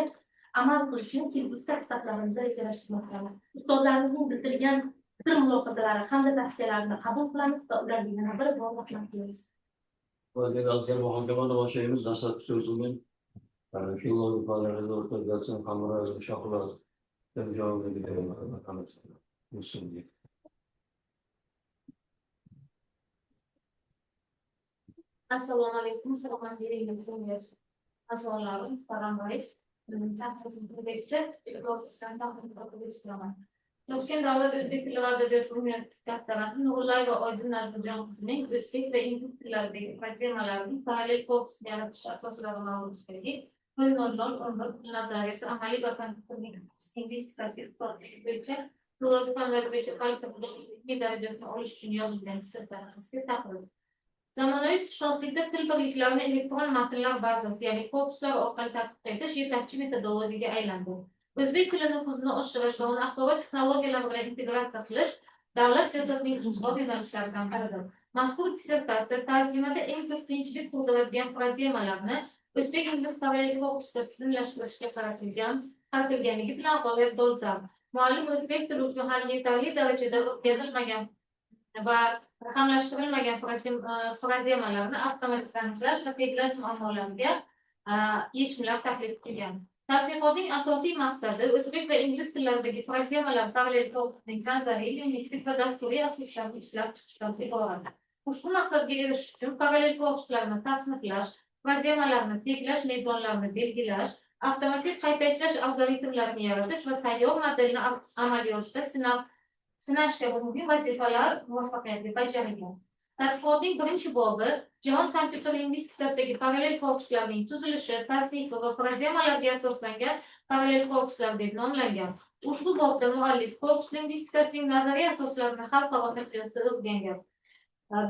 amal qilishni kelgusi tadqiqotlarimizda rejalashtirmoqdamiz. Ustozlarimizning bildirgan fikr mulohazalari hamda tavsiyalarini qabul qilamiz va ularga yana bir bor rahmat deymiz. Azgar muhokamani boshlaymiz. Dastlabki so'zini filologiya fanlari doktori, dotsent Hamroyev Shahlo javobini beraman. Marhamat. Muslimga. Assalomu alaykum, hurmatli kengash a'zolari, muhtaram rais. Tahrisim quyidagicha. Toshkent davlat o'zbek tili va adabiyoti universiteti doktoranti Nurullayeva Oydin Nazirjon qizining o'zbek va ingliz tillaridagi frazemalarning parallel korpusini yaratish asoslari mavzusidagi 0011 nazariyasi amaliy va kompyuter lingvistikasi ixtisosligi bo'yicha filologiya fanlari bo'yicha falsafa ilmiy darajasini olish uchun yozilgan dissertatsiyasiga tahrir. Zamonaviy tilshunoslikda til birliklarini elektron matnlar bazasi, ya'ni korpuslar orqali tadqiq etish yetakchi metodologiyaga aylandi. O'zbek tili nufuzini oshirish va uni axborot texnologiyalari bilan integratsiya qilish davlat siyosatining ustuvor yo'nalishlaridan biridir. Mazkur dissertatsiya tarjimada eng ko'p qiyinchilik tug'diradigan frazemalarni o'zbek ingliz parallel korpusida tizimlashtirishga qaratilganligi bilan g'oyat dolzarb. Muallif o'zbek tili uchun hali yetarli darajada o'rganilmagan va raqamlashtirilmagan frazemalarni avtomatik aniqlash va teglash muammolariga yechimlar taklif qilgan. Tadqiqotning asosiy maqsadi o'zbek va ingliz tillaridagi frazemalar parallel korpusining nazariy, lingvistik va dasturiy asoslarini ishlab chiqishdan iborat. Ushbu maqsadga erishish uchun parallel korpuslarni tasniflash, frazemalarni teglash mezonlarini belgilash, avtomatik qayta ishlash algoritmlarini yaratish va tayyor modelni amaliyotda sinash kabi muhim vazifalar muvaffaqiyatli bajarilgan. Tadqiqotning birinchi bobi jahon kompyuter lingvistikasidagi parallel korpuslarning tuzilishi, tasnifi va frazemalarga asoslangan parallel korpuslar deb nomlangan. Ushbu bobda muallif korpus lingvistikasining nazariy asoslarini xalqaro miqyosda o'rgangan.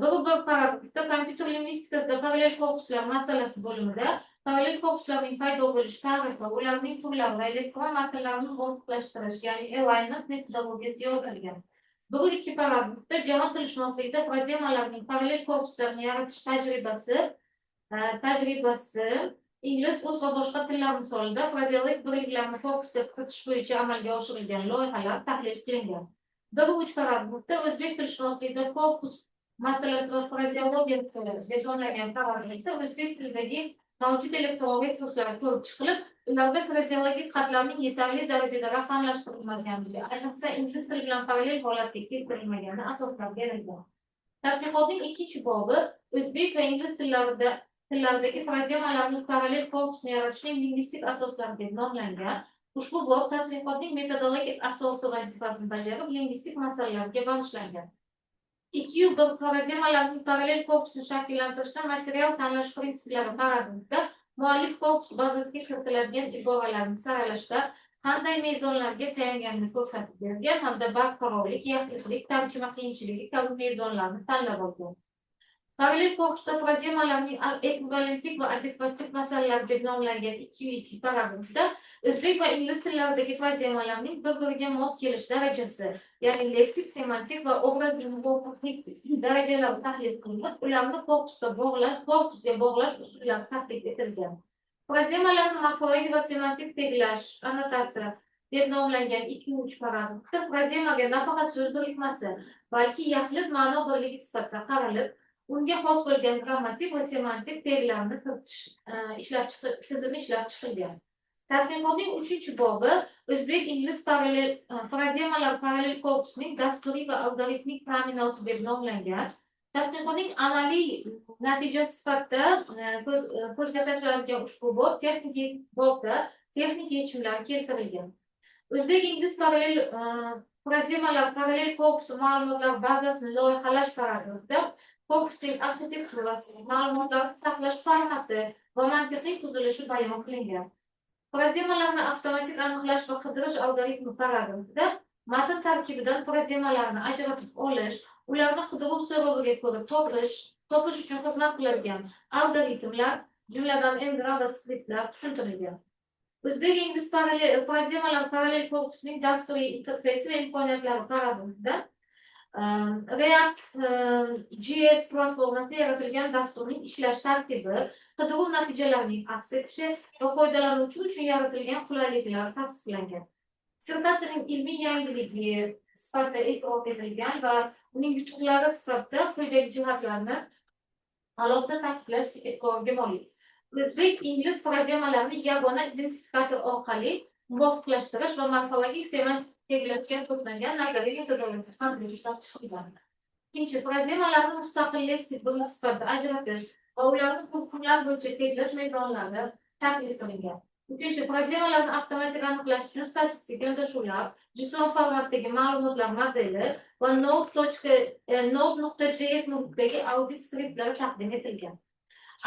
Bir paragrafda kompyuter lingvistikasida parallel korpuslar masalasi bo'limida parallel korpuslarning paydo bo'lish tarixi, ularning turlari va elektron matnlarni muvofiqlashtirish, ya'ni alignment metodologiyasi yoritilgan. Bir ikki paragrafda jahon tilshunosligida frazemalarning parallel korpuslarini yaratish tajribasi ingliz, rus va boshqa tillar misolida frazeologik birliklarni korpusga kiritish bo'yicha amalga oshirilgan loyihalar tahlil qilingan. Bir uch paragrafda o'zbek tilshunosligida korpus masalasi va frazeologiya nomlangan paragrafda o'zbek tilidagi mavjud elektron resurslar ko'rib chiqilib, ularda frazeologik qatlamning yetarli darajada raqamlashtirilmaganligi, ayniqsa ingliz tili bilan parallel holatga keltirilmagani asoslar berilgan. Tadqiqotning ikkinchi bobi o'zbek va ingliz tillaridagi frazemalarning parallel korpusini yaratishning lingvistik asoslari deb nomlangan. Ushbu bob tadqiqotning metodologik asosi vazifasini bajarib, lingvistik masalalarga bag'ishlangan. Ikkiyu bir frazemalarning parallel korpusini shakllantirishda material tanlash prinsiplari paragrafida muallif korpus bazasiga kiritiladigan iboralarni saralashda qanday mezonlarga tayanganini ko'rsatib bergan hamda barqarorlik, yaxlitlik, tarjima qiyinchiligi kabi mezonlarni tanlab olgan. Parallel korpusda frazemalarning ekvivalentlik va adekvatlik masalalari deb nomlangan 202 paragrafda o'zbek va ingliz tillaridagi frazemalarning bir-biriga mos kelish darajasi, ya'ni leksik, semantik va obraz muvofiqlik darajalari tahlil qilinib, ularni korpusga bog'lash usullari taklif etilgan. Frazemalarni morfologik va semantik teglash, annotatsiya deb nomlangan 2-3 paragrafda frazemaga nafaqat so'z birikmasi, balki yaxlit ma'no birligi sifatida qaralib, unga xos bo'lgan grammatik va semantik teglarni kiritish tizimi ishlab chiqilgan. Tadqiqotning uchinchi bobi o'zbek-ingliz parallel frazemalar parallel korpusining dasturiy va algoritmik ta'minoti deb nomlangan. Tadqiqotning amaliy natijasi sifatida ko'zga tashlangan ushbu bob texnik bobda texnik yechimlar keltirilgan. O'zbek-ingliz parallel frazemalar parallel korpusi ma'lumotlar bazasini loyihalash paragrafida korpusning arxitekturasi, ma'lumotlarni saqlash formati va mantiqiy tuzilishi bayon qilingan. Frazemalarni avtomatik aniqlash va qidirish algoritmi paragrafida matn tarkibidan frazemalarni ajratib olish, ularni qidiruv so'roviga ko'ra topish uchun xizmat qiladigan algoritmlar, jumladan n-gram va skriptlar tushuntirilgan. O'zbek-ingliz frazemalar parallel korpusining dasturiy interfeysi va imkoniyatlari paragrafida React JS platformasida yaratilgan dasturning ishlash tartibi, qidiruv natijalarining aks etishi va foydalanuvchi uchun yaratilgan qulayliklar tavsiflangan. Dissertatsiyaning ilmiy yangiligi sifatida e'tirof etilgan va uning yutuqlari sifatida quyidagi jihatlarni alohida ta'kidlash e'tiborga molik. O'zbek-ingliz frazemalarini yagona identifikator orqali muvofiqlashtirish va morfologik semantik teglashga to'plangan nazariy metodologiya ham ishlab chiqilgan. Ikkinchi, frazemalarni mustaqil leksik birlik sifatida ajratish va ularni hukmlar bo'yicha teglash mezonlari taklif qilingan. Uchinchi, frazemalarni avtomatik aniqlash uchun statistik yondashuvlar, JSON formatdagi ma'lumotlar modeli va Node.js muhitidagi audit skriptlari taqdim etilgan.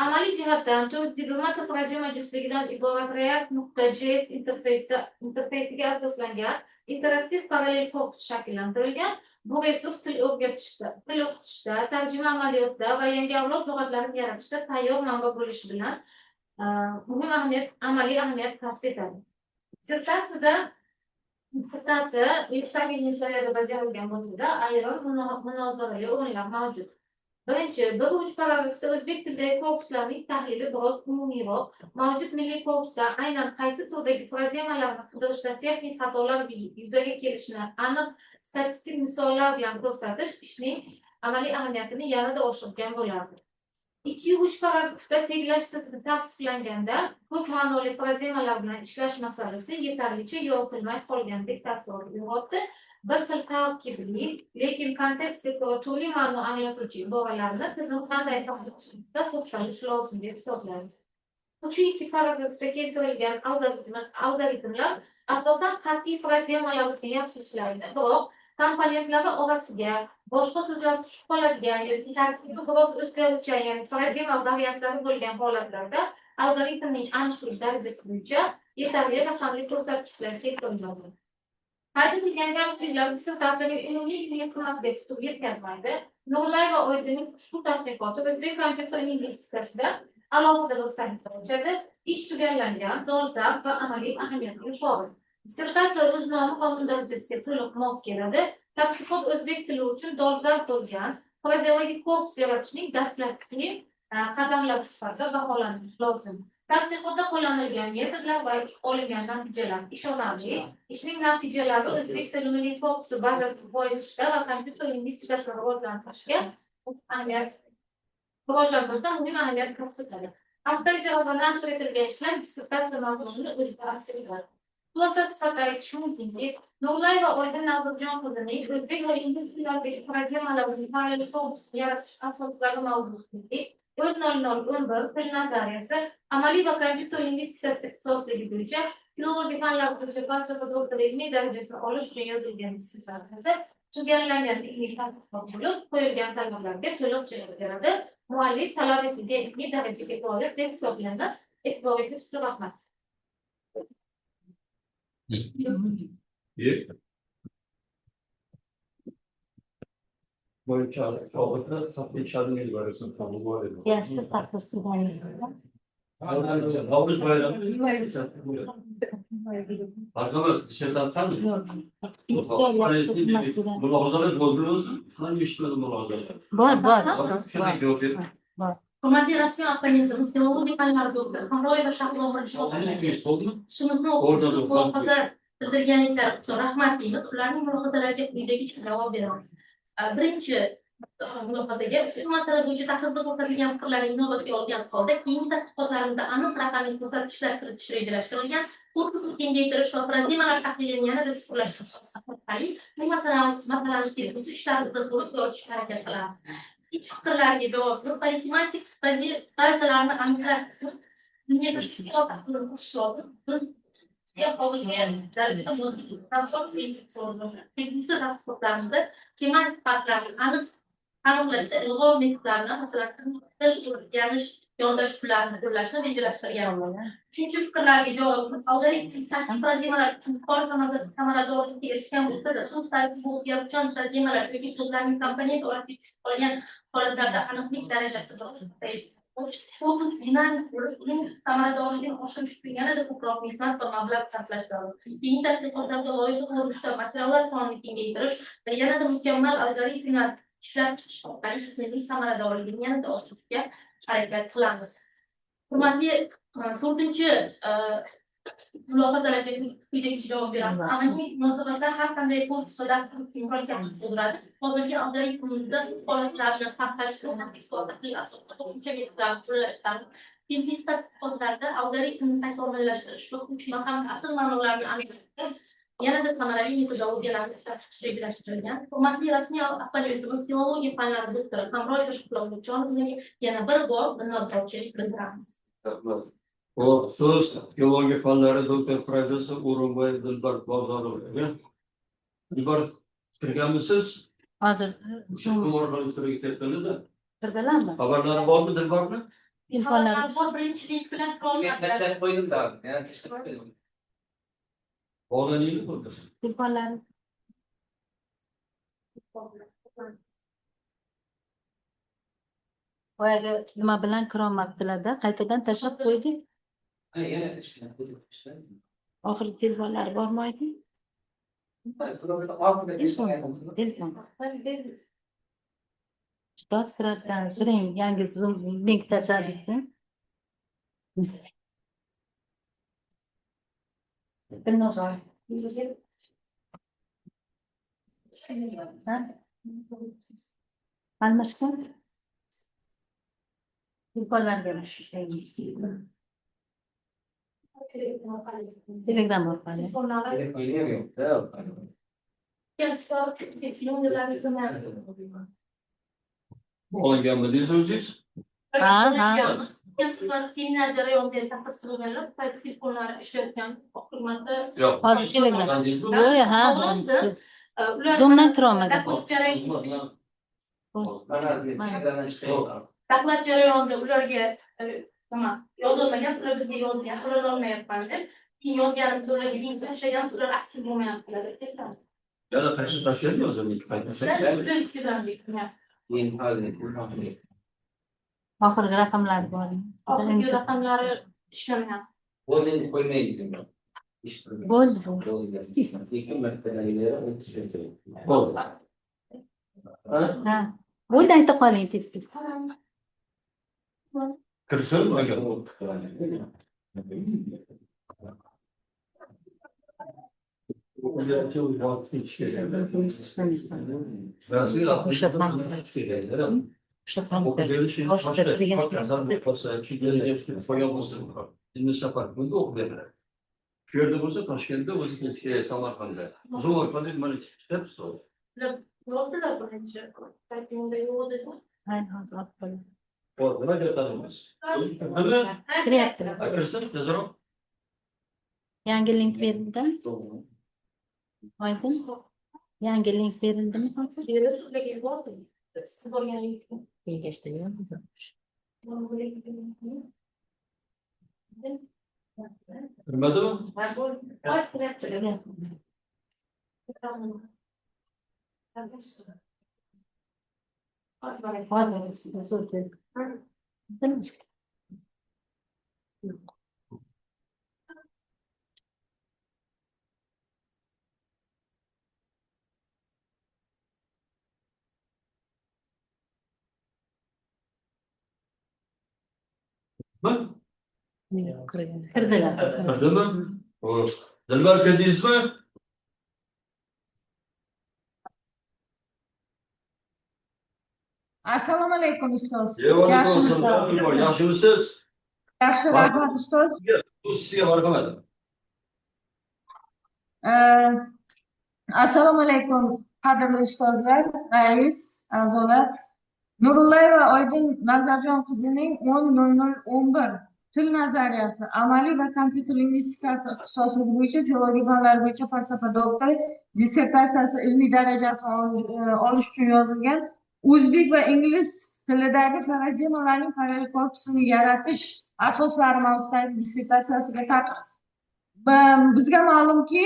Amaliy jihatdan 420 ta frazema juftligidan iborat React.js interfeysiga asoslangan interaktiv parallel korpus shakllantirilgan. Bu resurs til o'rgatishda, til o'qitishda, tarjima amaliyotida va yangi avlod lug'atlarini yaratishda tayyor manba bo'lishi bilan muhim amaliy ahamiyat kasb etadi. Dissertatsiya yuksak ilmiy saviyada bajarilgan bo'lsa-da, ayrim munozarali o'rinlar mavjud. Birinchi, bir uch paragrafda o'zbek tilidagi korpuslarning tahlili biroz umumiyroq, mavjud milliy korpuslar aynan qaysi turdagi frazemalarni qidirishda texnik xatolar yuzaga kelishini aniq statistik misollar bilan ko'rsatish ishning amaliy ahamiyatini yanada oshirgan bo'lardi. 2-3 paragrafda teglash tizimi tavsiflanganda ko'p ma'noli frazemalar bilan ishlash masalasi yetarlicha yoritilmay qolgandek taassurot uyg'otdi. Bir xil tarkibli, lekin kontekstga ko'ra turli ma'no anglatuvchi iboralarni tizim qanday to'xtalishda to'xtalish lozim deb hisoblaymiz. 3-2 paragrafda keltirilgan algoritmlar asosan qat'iy frazemalar uchun yaxshi ishlaydi, biroq komponentlari orasiga boshqa so'zlar tushib qoladigan yoki tarkibi biroz o'zgaruvchan, ya'ni frazema variantlari bo'lgan holatlarda algoritmning aniqlik darajasi bo'yicha yetarli raqamli ko'rsatkichlar keltiriladi. Qayd etilgan kamchiliklar dissertatsiyaning umumiy ilmiy qiymatiga tutib yetkazmaydi. Nurlayeva Oydinning ushbu tadqiqoti o'zbek kompyuter lingvistikasida alohida bir sahifa ochadi. Ish tugallangan, dolzarb va amaliy ahamiyatli yuqori. Dissertatsiya o'z nomi va mundarijasiga to'liq mos keladi. Tadqiqot o'zbek tili uchun dolzarb bo'lgan frazeologik korpus yaratishning dastlabki qadamlari sifatida baholanishi lozim. Tadqiqotda qo'llanilgan metodlar va olingan natijalar ishonarli. Ishning natijalari o'zbek tili milliy korpusi bazasini boyitishda va kompyuter lingvistikasini rivojlantirishda muhim ahamiyat kasb etadi. Avtoritar va nashr etilgan ishlar dissertatsiya mazmunini o'zida aks ettiradi. Xulosa sifatida aytish mumkinki, Nurlayeva Oydin Nazirjon qizining o'zbek va ingliz tillaridagi frazemalarning parallel korpusini yaratish asoslari mavzusidagi 0011 til nazariyasi, amaliy va kompyuter lingvistikasi ixtisosligi bo'yicha filologiya fanlari bo'yicha falsafa doktori ilmiy darajasini olish uchun yozilgan dissertatsiya tugallangan ilmiy tadqiqot bo'lib, qo'yilgan talablarga to'liq javob beradi. Muallif talab etilgan ilmiy darajaga loyiq deb hisoblanadi. E'tiboringiz uchun rahmat. İyi. Yaxshi taxlisi. Navruz bayramı. Arkadaş dışarıda atar mı? Mulohazalar bozuluyorsun. Ben işitmedim mulohazalar. Bor, bor. Şuna cevap verin. Hurmatli rasmiy opponentimiz, filologiya fanlari doktori Hamroyeva Shahlo Oldu mu? Ishimizni o'qib, mulohaza bildirganliklari uchun rahmat deymiz. Ularning mulohazalariga quyidagicha javob beramiz. Birinchi mulohazaga ushbu masala bo'yicha tahlilda ko'rsatilgan fikrlarni inobatga olgan holda keyingi tadqiqotlarimizda aniq raqamli ko'rsatkichlar kiritish rejalashtirilgan. Korpusni kengaytirish va frazemalar tahlilini yanada chuqurlashtirish orqali bu masalani kelgusi ishlarimizda to'liq yoritishga harakat qilamiz. Ikkinchi fikrlarga javob polisemantik frazalarni aniqlash uchun bunga bir qo'shish lozim. Biz kelgusi tadqiqotlarimizda semantik farqlarni aniqlashda ilg'or metodlarini, masalan, til o'rganish yondashuvlarini qo'llashni rejalashtirganmiz. Uchinchi fikrlarga javobimiz algoritm frazemalar uchun yuqori samaradorlikka erishgan bo'lsa-da, so'z tarkibi o'zgaruvchan frazemalar yoki so'zlarning komponent orasiga tushib qolgan holatlarda aniqlik darajasi biroz pasayadi. Fokus dinamik bo'lib, uning samaradorligini oshirish uchun yanada ko'proq mehnat va mablag' sarflash zarur. Keyingi tadqiqotlarda loyiha ko'rinishda materiallar sonini kengaytirish va yanada mukammal algoritmlar ishlab chiqish orqali tizimning samaradorligini yanada oshirishga harakat qilamiz. Hurmatli to'rtinchi mulohazalarga quyidagicha javob beramiz. Amaliy munosabatlar har qanday korpus va dastur uchun murakkablik tug'diradi. Hozirgi algoritmimizda holatlarni farqlash tahlil asosida qo'shimcha metodlarni qo'llash zarur. Kelgusi tadqiqotlarda algoritmni takomillashtirish va ko'chma ham asl ma'nolarni aniqlashda yanada samarali metodologiyalarni ishlab chiqish rejalashtirilgan. Hurmatli rasmiy opponentimiz filologiya fanlari doktori Hamroyeva Shahlo Umidjonovnaga yana bir bor minnatdorchilik bildiramiz. O söz filologiya fanlari doktor professor O'rinboyev Dilbar Bozorovga. Dilbar, kirganmisiz? Hozir Kirdilarmi? Kirdilarmi? Xabarlari bormi Dilbarni? Telefonlari bor, birinchilik bilan Men qo'ydim da. Yani qo'ydim. Bog'lanaylik bo'ldi. Telefonlari. Boyagi nima bilan kirolmabdilar-da, qaytadan tashlab qo'ydik. Oxirgi telefonlari bormi edi? Telefon. Ustoz kiradigan, kiring, yangi Zoom link tashladik. Dilnoza. Ha? Almashgan? Telefonlarga Telegram orqali. Telefonlari Telefonum yo'q-da. Olinganmi deysiz o'zingiz? Ha, ha. Seminar jarayonida tahlil qilganlar, telefonlari ishlayotgan hurmatli Yo'q. Hozir Telegram. Yo'q, ha. Olindi. Ular Zoomdan kirolmadim. Doklad jarayonida Mana doklad jarayonida ularga nima yozilmagan, ular bizga yozgan, ular olmayapman deb. Keyin yozganimda ularga link tashlagan, ular aktiv bo'lmayaptilar deb. Yana qaysi tashlaydi o'zini ikki payt Keyin hozir Oxirgi raqamlari bor. Oxirgi raqamlari ishlamayapti. Bo'ldi, endi qo'ymaymiz endi. Ish turdi. Bo'ldi, bo'ldi. Bo'ldi. Ikki martadan Bo'ldi. Ha? Ha. Bo'ldi, ayta qoling tez tez. Kirsin agar. Rasmiy O'sha bank. O'sha bankda boshida turgan. Bunda o'qib beriladi. Shu yerda bo'lsa Toshkentda, o'zi Samarqandda. Zoom orqali mana kitob Yozdilar birinchi. Paytingda yo'q dedi. Ayni hozir olib qo'ying. Hop, nima gaplarimiz? Nima? Kiryaptilar. Kirsin, tezroq. Yangi link berildi. Oydin. Yangi link berildimi hozir? Berildi, ularga yubordim. Borgan linkni. Kengashda yo'q. Kirmadimi? Hozir kiryaptilar. Hozir uzr dedim. Yo'q. Mi? Kirdilar. Kirdimi? Xo'p. Dilbar kirdingizmi? Assalomu alaykum ustoz. Alaykum assalom. Yaxshimisiz? Yaxshi, rahmat ustoz. Sizga marhamat. Assalomu alaykum qadrli ustozlar, rais, a'zolar. Nurullayeva Oydin Nazarjon qizining 10.00.11 til nazariyasi, amaliy va kompyuter lingvistikasi ixtisosligi bo'yicha filologiya fanlari bo'yicha falsafa doktori dissertatsiyasi ilmiy darajasini olish uchun yozilgan o'zbek va ingliz tilidagi frazemalarning parallel korpusini yaratish asoslari mavzusidagi dissertatsiyasiga taqiq. Bizga ma'lumki,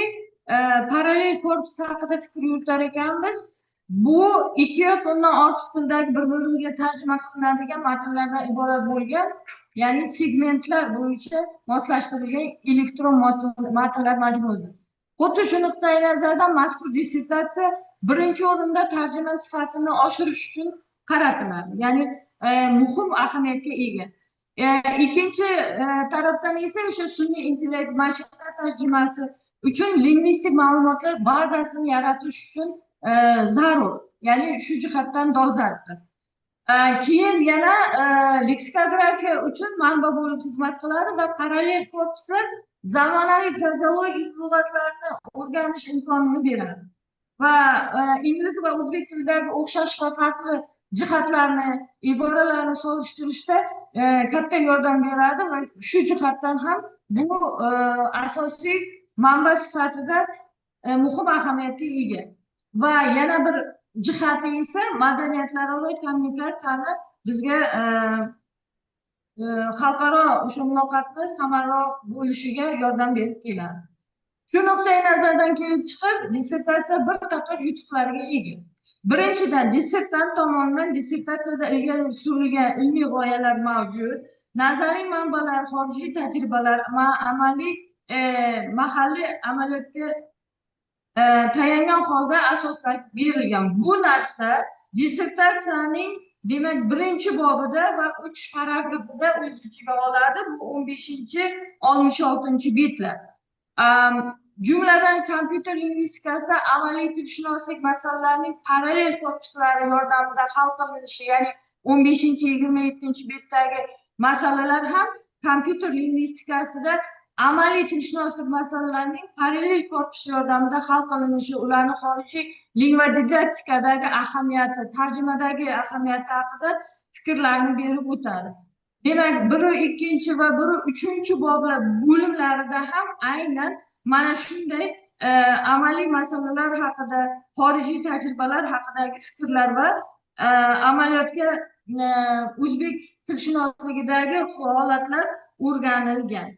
parallel korpus haqida fikr yuritar ekanmiz. Bu ikki yoki undan ortiq tildagi bir-biriga tarjima qilinadigan matnlardan iborat bo'lgan, ya'ni segmentlar bo'yicha moslashtirilgan elektron matnlar majmuasidir. Xuddi shu nuqtai nazardan mazkur dissertatsiya birinchi o'rinda tarjima sifatini oshirish uchun qaratiladi, ya'ni muhim ahamiyatga ega. Ikkinchi tarafdan esa o'sha sun'iy intellekt mashina tarjimasi uchun lingvistik ma'lumotlar bazasini yaratish uchun zarur, ya'ni shu jihatdan dolzarbdir. Keyin yana leksikografiya uchun manba bo'lib xizmat qiladi va parallel korpuslar zamonaviy frazeologik lug'atlarni o'rganish imkonini beradi va ingliz va o'zbek tilidagi o'xshash va farqli jihatlarni, iboralarni solishtirishda katta yordam beradi va shu jihatdan ham bu asosiy manba sifatida muhim ahamiyatga ega. Va yana bir jihati esa madaniyatlararo kommunikatsiyani bizga xalqaro o'sha muloqotni samarali bo'lishiga yordam berib keladi. Shu nuqtai nazardan kelib chiqib, dissertatsiya bir qator yutuqlarga ega. Birinchidan, dissertant tomonidan dissertatsiyada ilgari surilgan ilmiy g'oyalar mavjud, nazariy manbalar, xorijiy tajribalar, amaliy mahalliy amaliyotga tayangan holda asoslar berilgan. Bu narsa dissertatsiyaning demak, birinchi bobida va 3 paragrafida o'z ichiga oladi. Bu 15, 66 betlar. Jumladan, kompyuter lingvistikasida amaliy tilshunoslik masalalarining parallel korpuslari yordamida hal qilinishi, ya'ni 15, 27 betdagi masalalar ham kompyuter lingvistikasida amaliy tilshunoslik masalalarining parallel korpus yordamida hal qilinishi, ularni xorijiy lingvadidaktikadagi ahamiyati, tarjimadagi ahamiyati haqida fikrlarni berib o'tadi. Demak, 1, 2 va 1, 3 boblar bo'limlarida ham aynan mana shunday amaliy masalalar haqida, xorijiy tajribalar haqidagi fikrlar va amaliyotga o'zbek tilshunosligidagi holatlar o'rganilgan.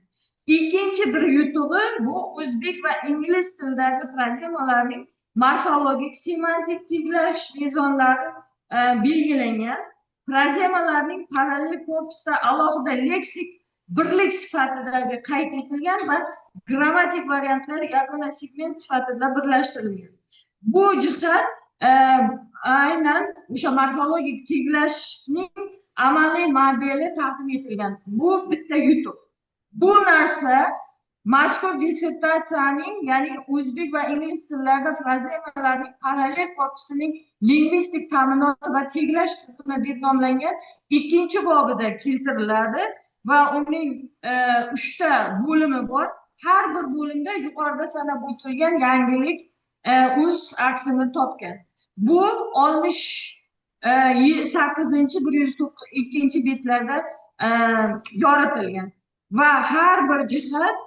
Ikkinchi bir yutug'i bu o'zbek va ingliz tilidagi frazemalarning morfologik, semantik teglash mezonlari belgilangan. Frazemalarning parallel korpusda alohida leksik birlik sifatidagi qayd etilgan va grammatik variantlar yagona segment sifatida birlashtirilgan. Bu jihat aynan o'sha morfologik teglashning amaliy modeli taqdim etilgan. Bu bitta yutuq. Bu narsa mazkur dissertatsiyaning, ya'ni o'zbek va ingliz tillarida frazemalarning parallel korpusining lingvistik ta'minoti va teglash tizimi deb nomlangan ikkinchi bobida keltiriladi va uning 3 ta bo'limi bor. Har bir bo'limda yuqorida sanab o'tilgan yangilik o'z aksini topgan. Bu 68, 102 betlarda yoritilgan va har bir jihat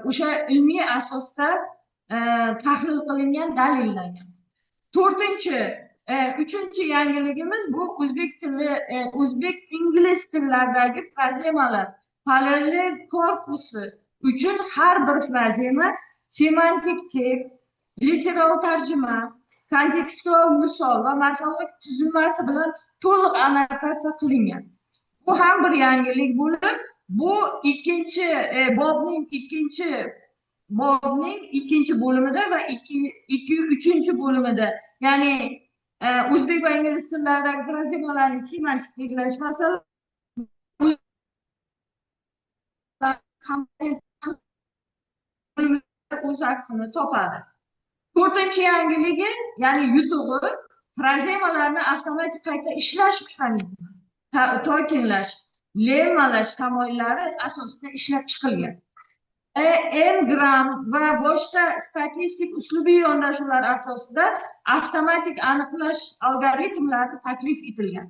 o'sha ilmiy asosda tahlil qilingan, dalillangan. 3-chi yangiligimiz bu o'zbek tili, o'zbek ingliz tillaridagi frazemalar parallel korpusi uchun har bir frazema semantik tip, literal tarjima, kontekstual misol va morfologik tuzilmasi bilan to'liq annotatsiya qilingan. Bu ham bir yangilik bo'lib, bu ikkinchi bobning ikkinchi bo'limida va 2, 3 bo'limida, ya'ni o'zbek va ingliz tillaridagi frazemalarni semantik teglash masalasi o'z aksini topadi. 4-chi yangiligi, ya'ni yutug'i, frazemalarni avtomatik qayta ishlash mexanizmi, tokenlash, lemmalash tamoyillari asosida ishlab chiqilgan. N-gram va boshqa statistik uslubiy yondashuvlar asosida avtomatik aniqlash algoritmlari taklif etilgan.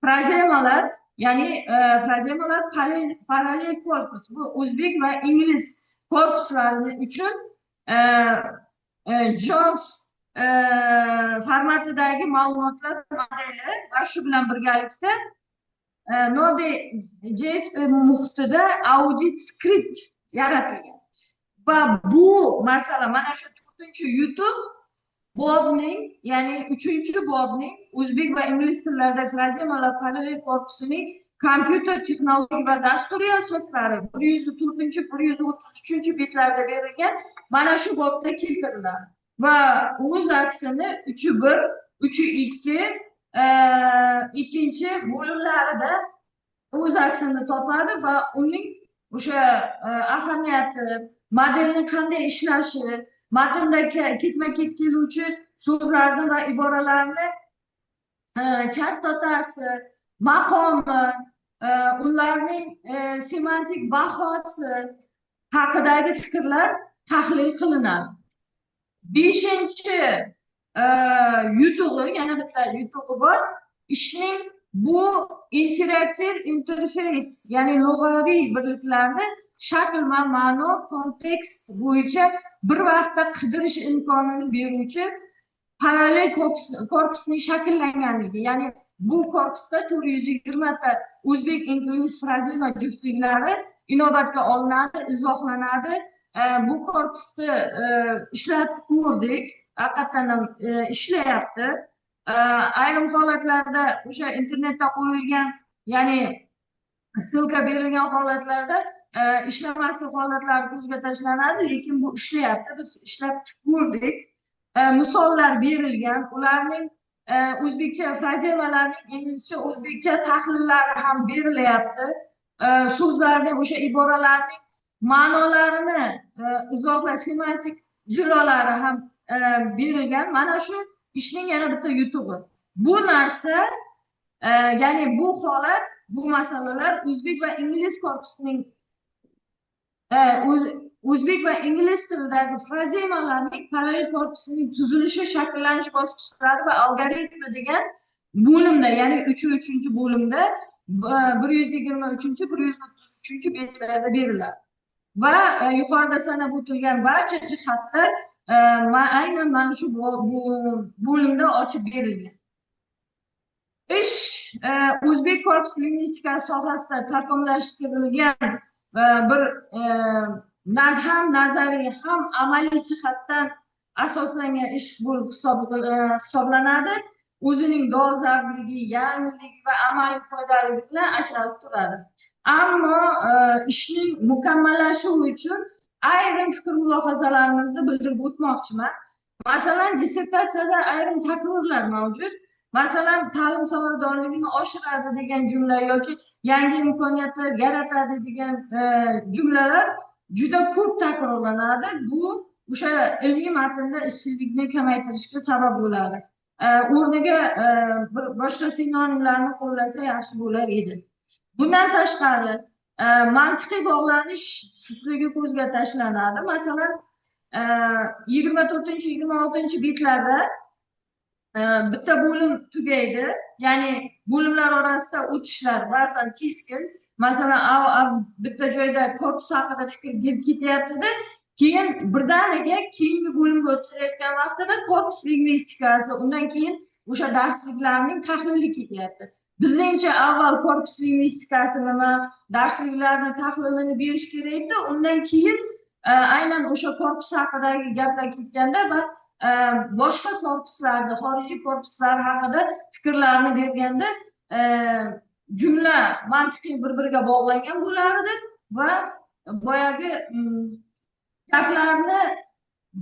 Frazemalar, ya'ni frazemalar parallel korpus, bu o'zbek va ingliz korpuslari uchun Jones formatidagi ma'lumotlar modeli va shu bilan birgalikda Node.js muhitida audit skript yaratilgan. Va bu masala mana shu 4-chi yutuq bobning, ya'ni 3-bobning o'zbek va ingliz tillarida frazemalar parallel korpusining kompyuter texnologiya va dasturiy asoslari 104, 133 betlarda berilgan mana shu bobda keltiriladi. Va o'z aksini 3.1, 3.2 ikkinchi bo'limlarida o'z aksini topadi va uning o'sha ahamiyati, modelning qanday ishlashi, matnda ketma-ket keluvchi so'zlarni va iboralarni chastotasi, maqomi, ularning semantik bahosi haqidagi fikrlar tahlil qilinadi. 5-chi yutug'i, yana bitta yutug'i bor. Ishning bu interaktiv interfeys, ya'ni lug'aviy birliklarni shakl va ma'no, kontekst bo'yicha bir vaqtda qidirish imkonini beruvchi parallel korpusning shakllanganligi, ya'ni bu korpusda 420 ta o'zbek ingliz frazema juftliklari inobatga olinadi, izohlanadi. Bu korpusni ishlatib ko'rdik, haqiqatan ham ishlayapti. Ayrim holatlarda o'sha internetda qo'yilgan, ya'ni ссылка berilgan holatlarda ishlamaslik holatlari ko'zga tashlanadi, lekin bu ishlayapti. Biz ishlatib ko'rdik. Misollar berilgan, ularning O'zbekcha frazemalarning inglizcha, o'zbekcha tahlillari ham berilyapti. So'zlarning, o'sha iboralarning ma'nolarini izohlash semantik jilolari ham berilgan. Mana shu ishning yana bitta yutug'i. Bu narsa, ya'ni bu holat, bu masalalar o'zbek va ingliz korpusining o'zbek va ingliz tilidagi frazemalarning parallel korpusining tuzilishi, shakllanish bosqichlari va algoritmi degan bo'limda, ya'ni 3-bo'limda 123, 133 betlarda beriladi. Va yuqorida sanab o'tilgan barcha jihatlar aynan mana shu bo'limda ochib berilgan. Ish o'zbek korpus lingvistikasi sohasida takomillashtirilgan bir ham nazariy, ham amaliy jihatdan asoslangan ish bo'lib hisoblanadi. O'zining dolzarbligi, yangiligi va amaliy foydaliligi bilan ajralib turadi. Ammo ishning mukammallashuvi uchun ayrim fikr mulohazalarimizni bildirib o'tmoqchiman. Masalan, dissertatsiyada ayrim takrorlar mavjud. Masalan, ta'lim samaradorligini oshiradi degan jumla yoki yangi imkoniyatlar yaratadi degan jumlalar juda ko'p takrorlanadi. Bu o'sha ilmiy matnda ishsizlikni kamaytirishga sabab bo'ladi. O'rniga bir boshqa sinonimlarni qo'llasa yaxshi bo'lar edi. Bundan tashqari, mantiqiy bog'lanish sustligi ko'zga tashlanadi. Masalan, 24, 26 betlarda bitta bo'lim tugaydi. Ya'ni bo'limlar orasida o'tishlar ba'zan keskin. Masalan, bitta joyda korpus haqida fikr ketyapti-da, keyin birdaniga keyingi bo'limga o'tilayotgan vaqtida korpus lingvistikasi, undan keyin o'sha darsliklarning tahlili ketyapti. Bizningcha avval korpus lingvistikasi nima, darsliklarni tahlilini berish kerak edi, undan keyin aynan o'sha korpus haqidagi gaplar ketganda va boshqa korpuslarni, xorijiy korpuslar haqida fikrlarni berganda jumla mantiqiy bir-biriga bog'langan bo'lardi va boyagi gaplarni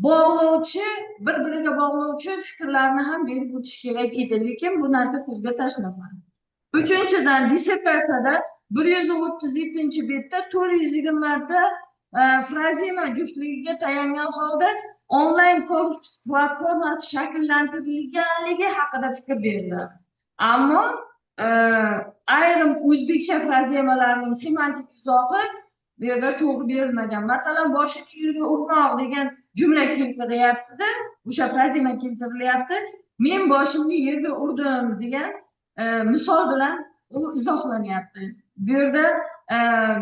bog'lovchi, bir-biriga bog'lovchi fikrlarni ham berib o'tish kerak edi, lekin bu narsa ko'zga tashlanmadi. Uchinchidan, dissertatsiyada 137 betda 420 ta frazema juftligiga tayangan holda onlayn korpus platformasi shakllantirilganligi haqida fikr beriladi. Ammo ayrim o'zbekcha frazemalarning semantik izohi bu yerda to'g'ri berilmagan. Masalan, boshini yerga urmoq degan jumla keltirilyapti-da, o'sha frazema keltirilyapti. Men boshimni yerga urdim degan misol bilan u izohlanyapti. Bu yerda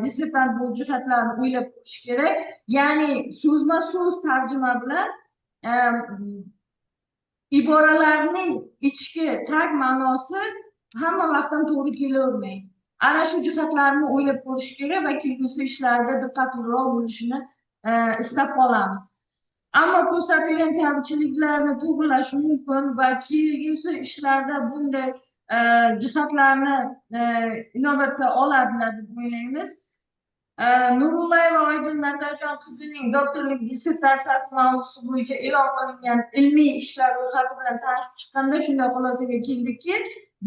dissertant bu jihatlarni o'ylab ko'rish kerak. Ya'ni so'zma-so'z tarjima bilan iboralarning ichki tag ma'nosi hamma vaqtdan to'g'ri kelavermaydi. Ana shu jihatlarni o'ylab ko'rish kerak va kelgusi ishlarda diqqatliroq bo'lishini istab qolamiz. Ammo ko'rsatilgan kamchiliklarni to'g'rilash mumkin va kelgusi ishlarda bunday jihatlarni inobatga oladilar deb o'ylaymiz. Nurullayeva Oydin Nazarjon qizining doktorlik dissertatsiyasi mavzusi bo'yicha e'lon qilingan ilmiy ishlar ro'yxati bilan tanishib chiqqanda shunday xulosaga keldikki,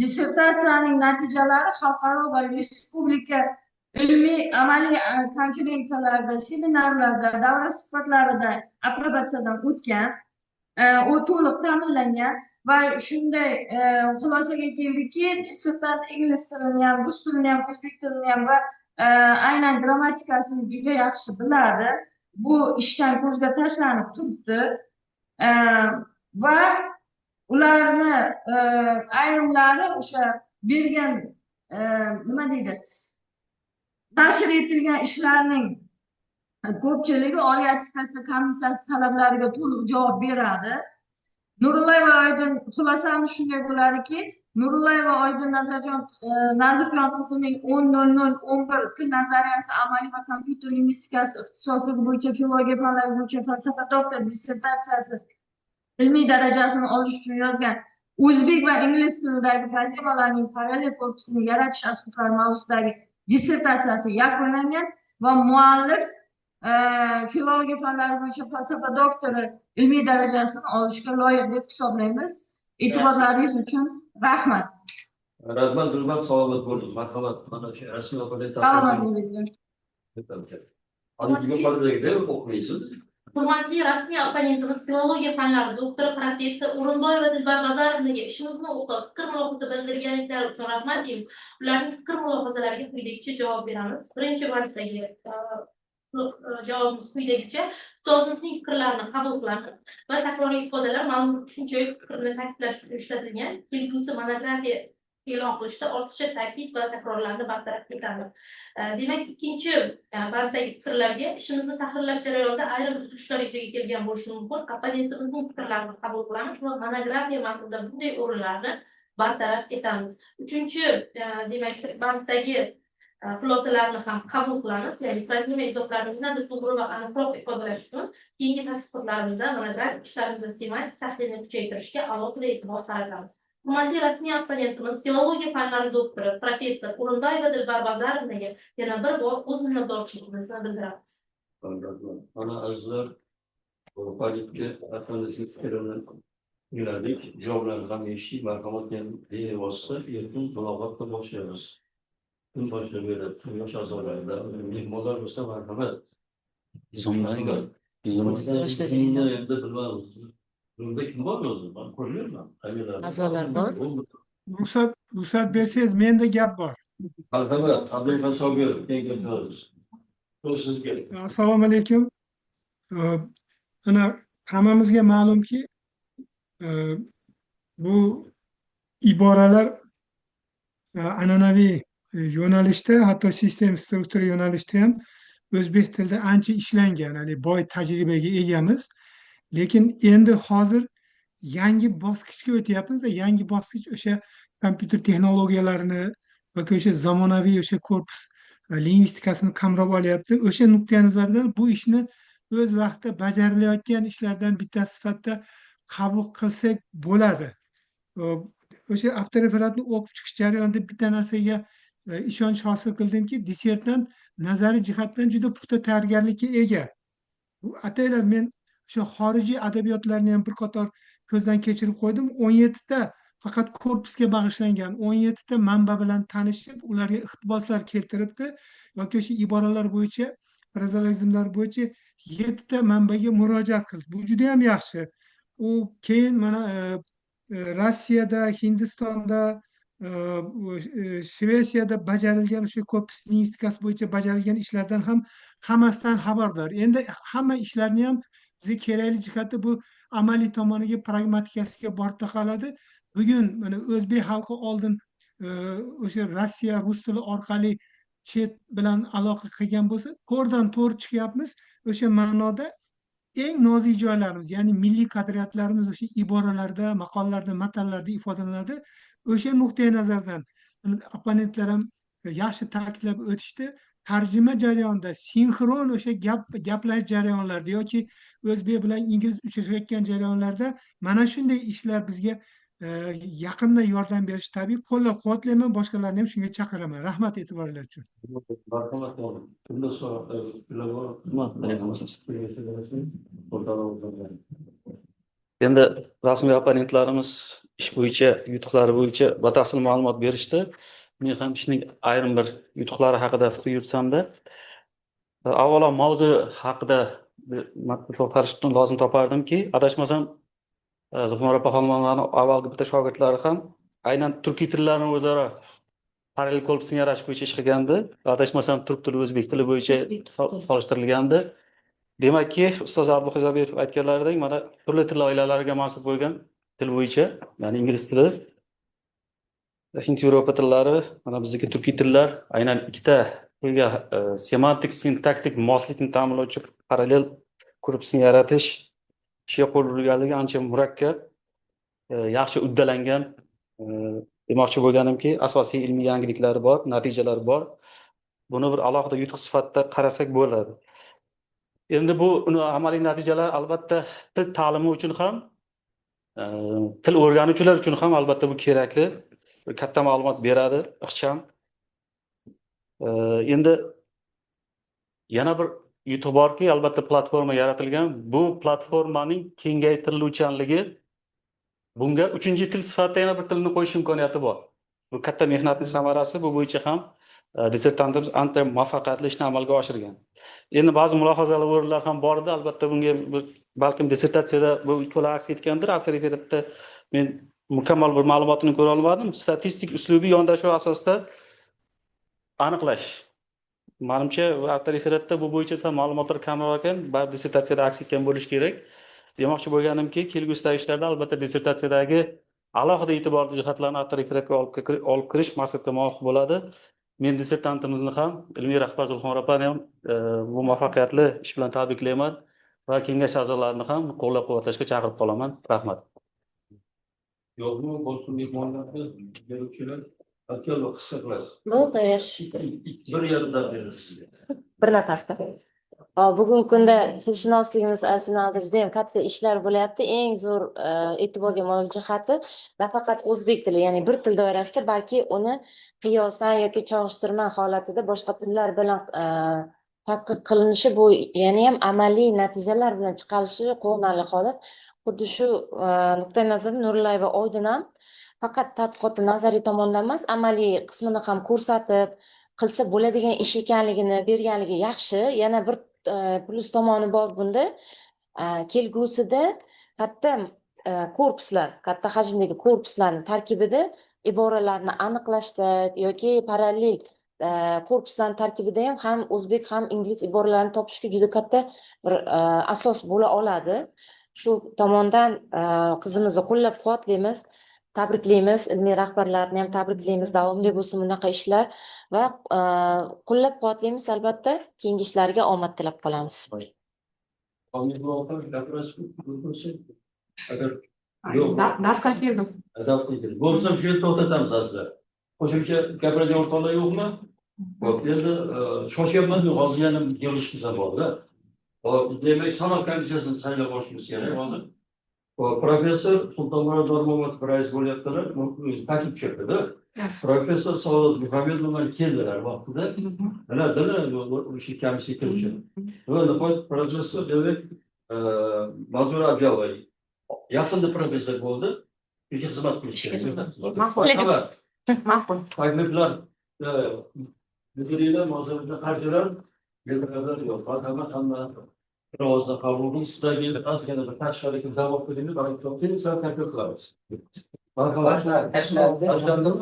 dissertatsiyaning natijalari xalqaro va respublika ilmiy amaliy konferensiyalarda, seminarlarda, davra suhbatlarida approbatsiyadan o'tgan, u to'liq ta'minlangan va shunday xulosaga keldikki, dissertant ingliz tilini ham, rus tilini ham, o'zbek tilini ham va aynan grammatikasini juda yaxshi biladi. Bu ishdan ko'zga tashlanib turibdi va ularni ayrimlari o'sha bergan nima deydi, nashr etilgan ishlarning ko'pchiligi Oliy attestatsiya komissiyasi talablariga to'liq javob beradi. Nurullayeva Oydin, xulosamiz shunday bo'ladiki, Nurullayeva Oydin Nazirjon qizining 10.00.11 til nazariyasi, amaliy va kompyuter lingvistikasi ixtisosligi bo'yicha filologiya fanlari bo'yicha falsafa doktor dissertatsiyasi ilmiy darajasini olish uchun yozgan o'zbek va ingliz tilidagi frazemalarning parallel korpusini yaratish asoslari mavzusidagi dissertatsiyasi yakunlangan va muallif filologiya fanlari bo'yicha falsafa doktori ilmiy darajasini olishga loyiq deb hisoblaymiz. E'tiborlaringiz uchun rahmat. Rahmat, Dilbar, salomat bo'ling. Marhamat, mana shu rasmiy opponent. Salomat bo'linglar. O'qiysiz. Hurmatli rasmiy opponentimiz, filologiya fanlari doktori, professor O'rinboyeva Dilbar Bazarovnaga ishimizni o'qib, fikr mulohaza bildirganliklari uchun rahmat deymiz. Ularning fikr mulohazalariga quyidagicha javob beramiz. Birinchi banddagi javobimiz quyidagicha: ustozimizning fikrlarini qabul qilamiz va takroriy ifodalar ma'lum bir tushuncha yoki fikrni ta'kidlash uchun ishlatilgan. Kelgusi monografiya e'lon qilishda ortiqcha ta'kid va takrorlarni bartaraf etamiz. Demak, ikkinchi banddagi fikrlarga: ishimizni tahrirlash jarayonida ayrim uzilishlar yuzaga kelgan bo'lishi mumkin. Opponentimizning fikrlarini qabul qilamiz va monografiya matnida bunday o'rinlarni bartaraf etamiz. Uchinchi demak, banddagi xulosalarni ham qabul qilamiz, ya'ni frazema izohlarini yanada to'g'ri va aniqroq ifodalash uchun keyingi tadqiqotlarimizda, monografik ishlarimizda semantik tahlilni kuchaytirishga alohida e'tibor qaratamiz. Hurmatli rasmiy opponentimiz, filologiya fanlari doktori, professor O'rinboyeva Dilbar Bazarovnaga yana bir bor o'z minnatdorchiligimizni bildiramiz. Mana, azizlar, politga opponentlik fikrini tingladik, javoblarni ham eshitdik. Marhamat, bevosita erkin muloqotga boshlaymiz. Kim boshlab beradi? Kengash a'zolarida mehmonlar bo'lsa, marhamat. Zoom'dan. Zoom'da endi bilmadim. Zoom'da kim bor o'zi? Man ko'rmayapman. Qayerlarda? A'zolar bor. Ruxsat bersangiz, menda gap bor. Marhamat, Abdulhasan Sobirov, kengash a'zosi. So'z sizga. Assalomu alaykum. Mana, hammamizga ma'lumki, bu iboralar an'anaviy yo'nalishda, hatto sistem struktura yo'nalishida ham o'zbek tilida ancha ishlangan, haligi boy tajribaga egamiz. Lekin endi hozir yangi bosqichga o'tyapmiz. Yangi bosqich o'sha kompyuter texnologiyalarini yoki o'sha zamonaviy o'sha korpus lingvistikasini qamrab olyapti. O'sha nuqtai nazardan bu ishni o'z vaqtida bajarilayotgan ishlardan bittasi sifatida qabul qilsak bo'ladi. O'sha avtoreferatni o'qib chiqish jarayonida bitta narsaga ishonch hosil qildimki, dissertant nazariy jihatdan juda puxta tayyorgarlikka ega. Bu ataylab men o'sha xorijiy adabiyotlarni ham bir qator ko'zdan kechirib qo'ydim. 17 ta faqat korpusga bag'ishlangan 17 ta manba bilan tanishib, ularga iqtiboslar keltiribdi yoki o'sha iboralar bo'yicha, frazeologizmlar bo'yicha yettita manbaga murojaat qildi. Bu juda yam yaxshi. U keyin mana Rossiyada, Hindistonda, Shvetsiyada bajarilgan o'sha korpus lingvistikasi bo'yicha bajarilgan ishlardan ham hammasidan xabardor. Endi hamma ishlarni ham bizga kerakli jihati bu amaliy tomoniga, pragmatikasiga borib taqaladi. Bugun mana o'zbek xalqi oldin o'sha Rossiya, rus tili orqali chet bilan aloqa qilgan bo'lsa, to'rdan to'rt chiqyapmiz. O'sha ma'noda eng nozik joylarimiz, ya'ni milliy qadriyatlarimiz o'sha iboralarda, maqollarda, matallarda ifodalanadi. O'sha nuqtai nazardan opponentlar ham yaxshi ta'kidlab o'tishdi. Tarjima jarayonida sinxron o'sha gaplashish jarayonlarida yoki o'zbek bilan ingliz uchrashayotgan jarayonlarda mana shunday ishlar bizga yaqindan yordam berishi tabiiy. Qo'llab quvvatlayman, boshqalarni ham shunga chaqiraman. Rahmat e'tiboringlar uchun. Marhamat, kimda so'roqlar bor? O'rtalar. Endi rasmiy opponentlarimiz ish bo'yicha yutuqlari bo'yicha batafsil ma'lumot berishdi. Men ham ishning ayrim bir yutuqlari haqida fikr yuritsamda, avvalo mavzu haqida bir to'xtalishni lozim topardimki, adashmasam, Zuhra Pahlavonlarni avvalgi bitta shogirdlari ham aynan turkiy tillarni o'zaro parallel korpusini yaratish bo'yicha ish qilgandi. Adashmasam, turk tili, o'zbek tili bo'yicha solishtirilgandi. Demakki, ustoz Abduqodir Zobirov aytganlaridek, mana turli til oilalariga mansub bo'lgan til bo'yicha, ya'ni ingliz tili, hind yevropa tillari, mana bizniki turkiy tillar aynan ikkita tilga semantik, sintaktik moslikni ta'minlovchi parallel korpusini yaratish ishga qo'l urilganligi ancha murakkab, yaxshi uddalangan. Demoqchi bo'lganimki, asosiy ilmiy yangiliklari bor, natijalari bor. Buni bir alohida yutuq sifatida qarasak bo'ladi. Endi bu uni amaliy natijalar albatta til ta'limi uchun ham, til o'rganuvchilar uchun ham albatta bu kerakli. Bir katta ma'lumot beradi, ixcham. Endi yana bir yutuq borki, albatta platforma yaratilgan. Bu platformaning kengaytiriluvchanligi Bunga uchinchi til sifatida yana bir tilni qo'yish imkoniyati bor. Bu katta mehnatning samarasi, bu bo'yicha ham dissertantimiz ancha muvaffaqiyatli ishni amalga oshirgan. Endi ba'zi mulohazalar o'rinlar ham bor edi, albatta bunga balkim dissertatsiyada bu to'la aks etgandir. Avtoreferatda men mukammal bir ma'lumotini ko'ra olmadim. Statistik uslubiy yondashuv asosida aniqlash. Manimcha avtoreferatda bu bo'yicha sal ma'lumotlar kamroq ekan, baribir dissertatsiyada aks etgan bo'lishi kerak. Demoqchi bo'lganimki, kelgusidagi ishlarda albatta dissertatsiyadagi alohida e'tiborli jihatlarni avtoreferatga olib kirish maqsadga muvofiq bo'ladi. Men dissertantimizni ham, ilmiy rahbar Zulxonor opani ham bu muvaffaqiyatli ish bilan tabriklayman va kengash a'zolarini ham qo'llab-quvvatlashga chaqirib qolaman. Rahmat. Yo'qmi, boshqa mehmonlarni beruvchilar aka qisqa qilasiz. Bo'ldi, yosh. Bir yarimdan berasiz. Bir nafasda. Bugungi kunda tilshunosligimiz arsenalida juda ham katta ishlar bo'lyapti. Eng zo'r e'tiborga molik jihati nafaqat o'zbek tili, ya'ni bir til doirasida, balki uni qiyosan yoki cholishtirma holatida boshqa tillar bilan tadqiq qilinishi, bu yana ham amaliy natijalar bilan chiqarishi quvonarli holat. Xuddi shu nuqtai nazardan Nurullayeva Oydin ham faqat tadqiqotni nazariy tomondan emas, amaliy qismini ham ko'rsatib qilsa bo'ladigan ish ekanligini berganligi yaxshi. Yana bir plyus tomoni bor bunda. Kelgusida katta korpuslar, katta hajmdagi korpuslarning tarkibida iboralarni aniqlashda yoki parallel korpuslarning tarkibida ham o'zbek ham ingliz iboralarini topishga juda katta bir asos bo'la oladi. Shu tomondan qizimizni qo'llab-quvvatlaymiz, tabriklaymiz, ilmiy rahbarlarni ham tabriklaymiz, davomli bo'lsin bunaqa ishlar va qo'llab-quvvatlaymiz albatta, keyingi ishlarga omad tilab qolamiz. Darsdan keldim. Bo'lsa shu yerda to'xtatamiz azizlar. Qo'shimcha gapiradigan o'rtoqlar yo'qmi? Yo'q, endi shoshyapman, hozir yana yig'ilishimiz ham bor-da. Demak, sanoq komissiyasini saylab olishimiz kerak hozir. Professor Sultonmurod Normuhamedov rais bo'lyaptilar, o'zi taklif tushyapti-da. Professor Saodat Muhammedovna keldilar vaqtida. Biladilar, o'sha komissiya kirishi. Va nihoyat professor demak Manzura Abjalova yaqinda professor bo'ldi. O'sha xizmat qilish kerak. Ma'qul. Ma'qul. Takliflar mudiriylar, mozorda qarjilar, e'tirozlar yo'q. Hamma bir ovozdan qabul qildi. Sizlarga endi ozgina bir tashqari da'vo qilaylik, keyin sizlar taklif qilamiz. Marhamat. Tashlandimi?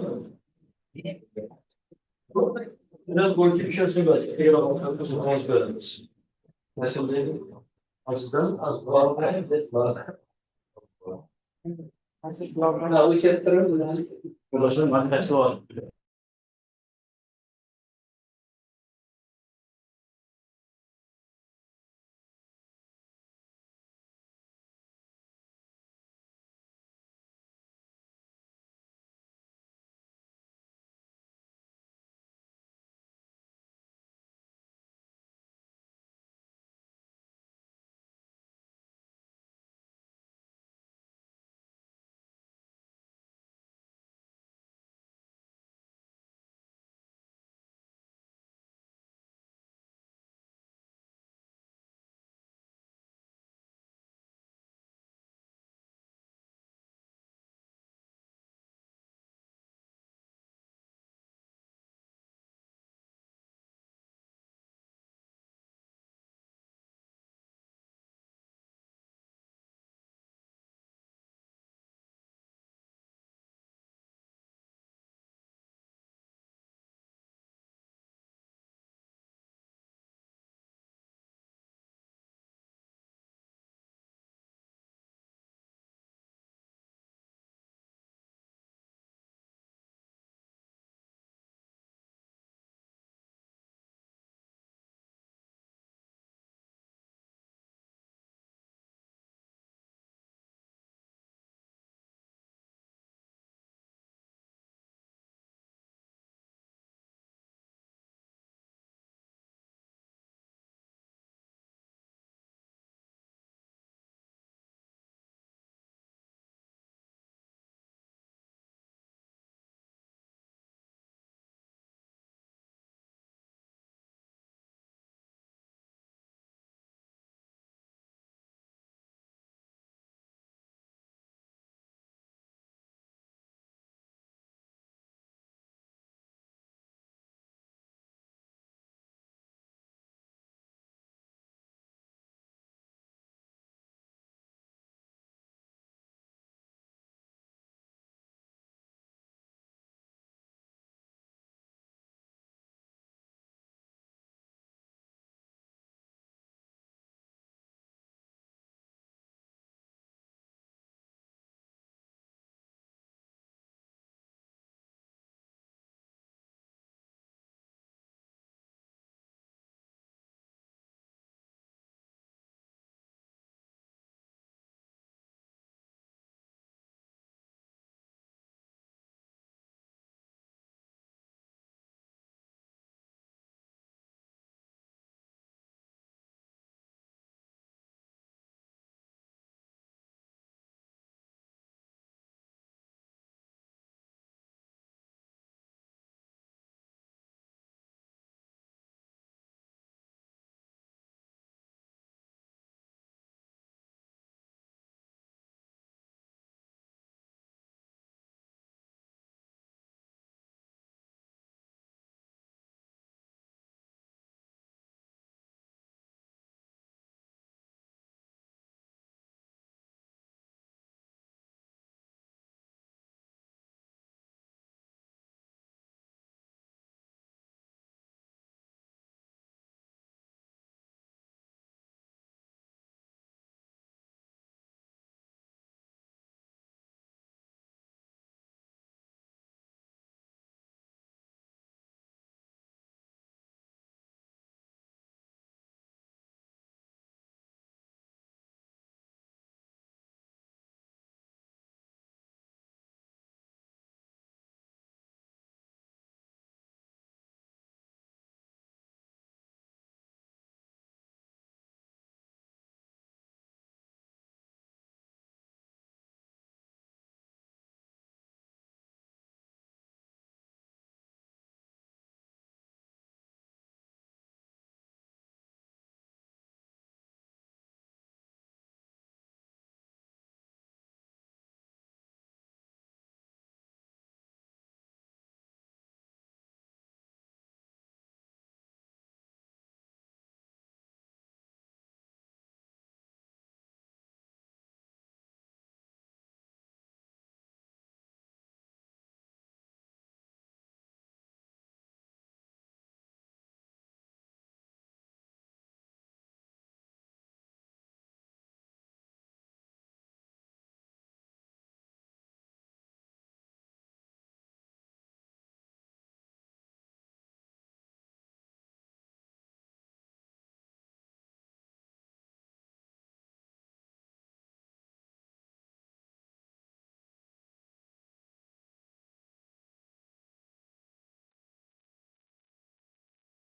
Bo'yicha ishonsak, ovoz beramiz. Azizdan az.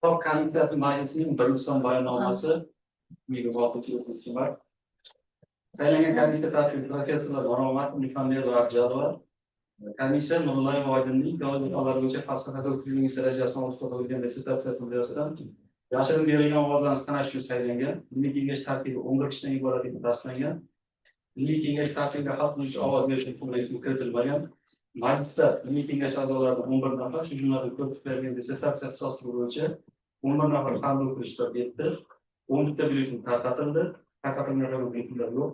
Hisob komissiyasi majlisining birinchi son bayonnomasi var. Saylangan komissiya tarkibida professorlar Maromatov, Muhammedova, Abjalova. Komissiya Nurullayeva Oydinning filologiya fanlari bo'yicha falsafa doktorligining darajasini olishga qo'yilgan dissertatsiyasi yuzasidan yashirin berilgan ovozlarni sanash uchun saylangan. Milliy kengash tarkibi 11 kishidan iborat etib tasdiqlangan. Milliy kengash tarkibiga xalq bo'yicha ovoz berish huquqi kiritilmagan. Majlisda Milliy kengash a'zolaridan 11 nafar, shu jumladan ko'rib chiqilgan dissertatsiya ixtisosligi bo'yicha 11 nafar fan doktori ishtirok etdi. 10 ta byulleten tarqatildi. Tarqatilmagan byulletenlar yo'q.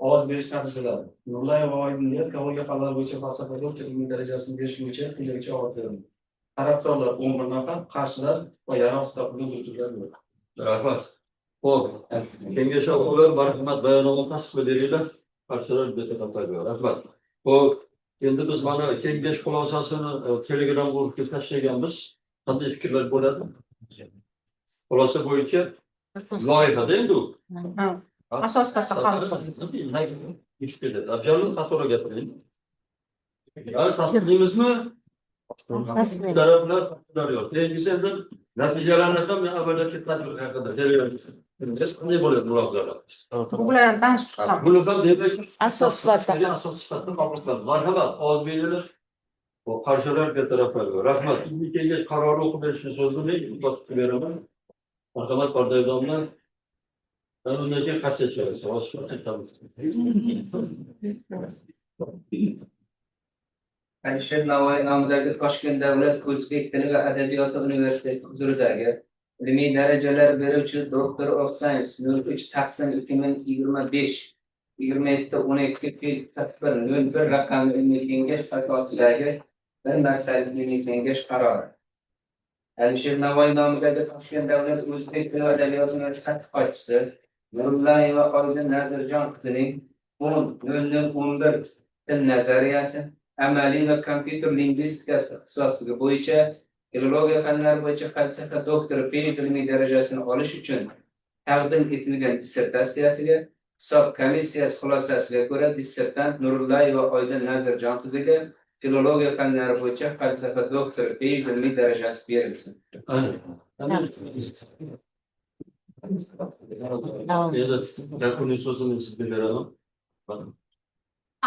Ovoz berish natijalari. Nurullayeva Oydinga filologiya fanlari bo'yicha falsafa doktori ilmiy darajasini berish bo'yicha quyidagicha ovoz berildi. Tarafdorlar 11 nafar, qarshilar va yaroqsiz topilgan byulletenlar yo'q. Rahmat. Xo'p, kengash a'zolari, marhamat, bayonnoma tasdiqlab beringlar. Qarshilar, betaraflar yo'q. Rahmat. Xo'p, endi biz mana kengash xulosasini Telegram guruhga tashlaganmiz. Qanday fikrlar bo'ladi? Xulosa bo'yicha loyihada endi u. Ha. Asos sifatida qabul. Abjalil, qatori gapiring. Tasdiqlaymizmi? Taraflar, taraflar yo'q. Keyingisi endi natijalarni ham amaliyotga tatbiq haqida qanday bo'ladi mulohazalar? Bu bilan tanishib chiqamiz. Buni ham demak Asos sifatida. Asos sifatida qabul qiladi. Marhamat, ovoz beringlar. Qarshilar, betaraflar yo'q. Rahmat. Ilmiy kengash qarori o'qib berishni so'zini kotibga beraman. Marhamat, Pardayev domla. Undan keyin qarshi chiqamiz. Alisher Navoiy nomidagi Toshkent davlat o'zbek tili va adabiyoti universiteti huzuridagi ilmiy darajalar beruvchi Doctor of Science 03/2025 27.12 fe'l 41 01 raqamli ilmiy kengash fatvosidagi bir martalik ilmiy kengash qarori. Alisher Navoiy nomidagi Toshkent davlat o'zbek tili va adabiyoti universiteti tadqiqotchisi Nurullayeva Oydin Nazirjon qizining 10.00.11 til nazariyasi, amaliy va kompyuter lingvistikasi ixtisosligi bo'yicha filologiya fanlari bo'yicha falsafa doktori PhD ilmiy darajasini olish uchun taqdim etilgan dissertatsiyasiga hisob komissiyasi xulosasiga ko'ra dissertant Nurullayeva Oydin Nazirjon qiziga filologiya fanlari bo'yicha falsafa doktori PhD ilmiy darajasi berilsin. Endi yakuniy so'zini sizga beraman.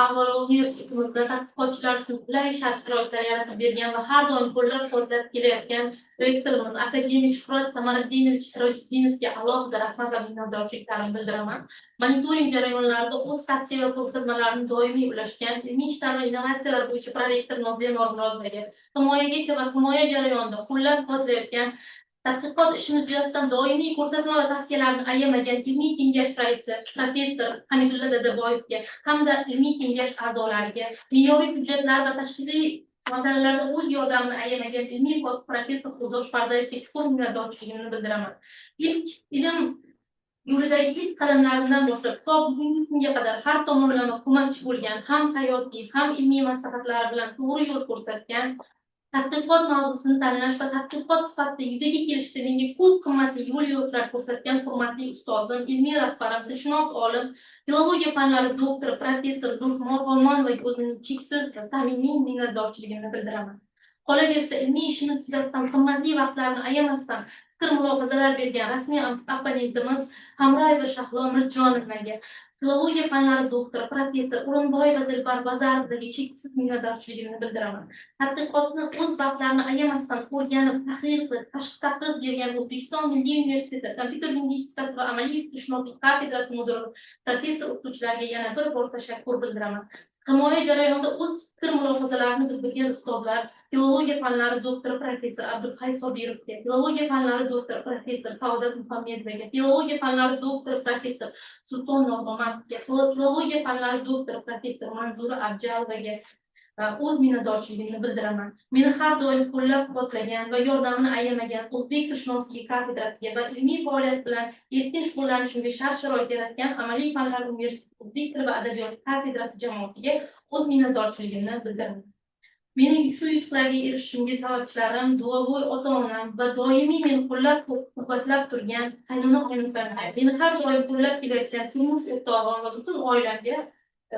Avvalo universitetimizda tadqiqotchilar uchun qulay shart-sharoitlar yaratib bergan va har doim qo'llab-quvvatlab kelayotgan rektorimiz akademik Shuhrat Samariddinovich Sirojiddinovga alohida rahmat va minnatdorchiliklarni bildiraman. Monitoring jarayonlarida o'z tavsiya va ko'rsatmalarini doimiy ulashgan ilmiy ishlar va innovatsiyalar bo'yicha prorektor Noziya Normurodovaga, himoyagacha va himoya jarayonida qo'llab-quvvatlayotgan, tadqiqot ishimiz yuzasidan doimiy ko'rsatma va tavsiyalarni ayamagan ilmiy kengash raisi professor Hamidulla Dadaboyevga hamda ilmiy kengash a'zolariga, me'yoriy hujjatlar va tashkiliy masalalarda o'z yordamini ayamagan ilmiy kotib professor Qo'ldosh Pardayevga chuqur minnatdorchiligimni bildiraman. Ilk ilm yo'lidagi ilk qadamlarimdan boshlab to bugungi kunga qadar har tomonlama ko'makchi bo'lgan, ham hayotiy, ham ilmiy maslahatlari bilan to'g'ri yo'l ko'rsatgan, tadqiqot mavzusini tanlash va tadqiqot sifatida yuzaga kelishda menga ko'p qimmatli yo'l-yo'riqlar ko'rsatgan hurmatli ustozim, ilmiy rahbarim, tilshunos olim, filologiya fanlari doktori, professor Zulhumor G'olmonovaga o'zimning cheksiz va samimiy minnatdorchiligimni bildiraman. Qolaversa, ilmiy ishimiz yuzasidan qimmatli vaqtlarni ayamasdan fikr mulohazalar bergan rasmiy opponentimiz Hamroyeva Shahlo Mirjonovaga, filologiya fanlari doktori, professor O'rinboyeva Dilbar Bazarovaga cheksiz minnatdorchiligimni bildiraman. Tadqiqotni o'z vaqtlarini ayamasdan o'rganib, tahlil qilib, tashqi taqriz bergan O'zbekiston Milliy universiteti kompyuter lingvistikasi va amaliy tilshunoslik kafedrasi mudiri professor o'qituvchilarga yana bir bor tashakkur bildiraman. Himoya jarayonida o'z fikr mulohazalarini bildirgan ustozlar, filologiya fanlari doktori professor Abdulhay Sobirovga, filologiya fanlari doktori professor Saodat Muhammedovaga, filologiya fanlari doktori professor Sulton Normatovga, filologiya fanlari doktori professor Manzura Abjalovaga o'z minnatdorchiligimni bildiraman. Meni har doim qo'llab-quvvatlagan va yordamini ayamagan o'zbek tilshunosligi kafedrasiga va ilmiy faoliyat bilan erkin shug'ullanishimga shart-sharoit yaratgan Amaliy fanlar universiteti o'zbek tili va adabiyoti kafedrasi jamoasiga o'z minnatdorchiligimni bildiraman. Mening shu yutuqlarga erishishimga sababchilarim, duogo'y ota-onam va doimiy meni qo'llab-quvvatlab turgan qaynona-qaynotalarim, meni har doim qo'llab kelayotgan turmush o'rtog'im va butun oilamga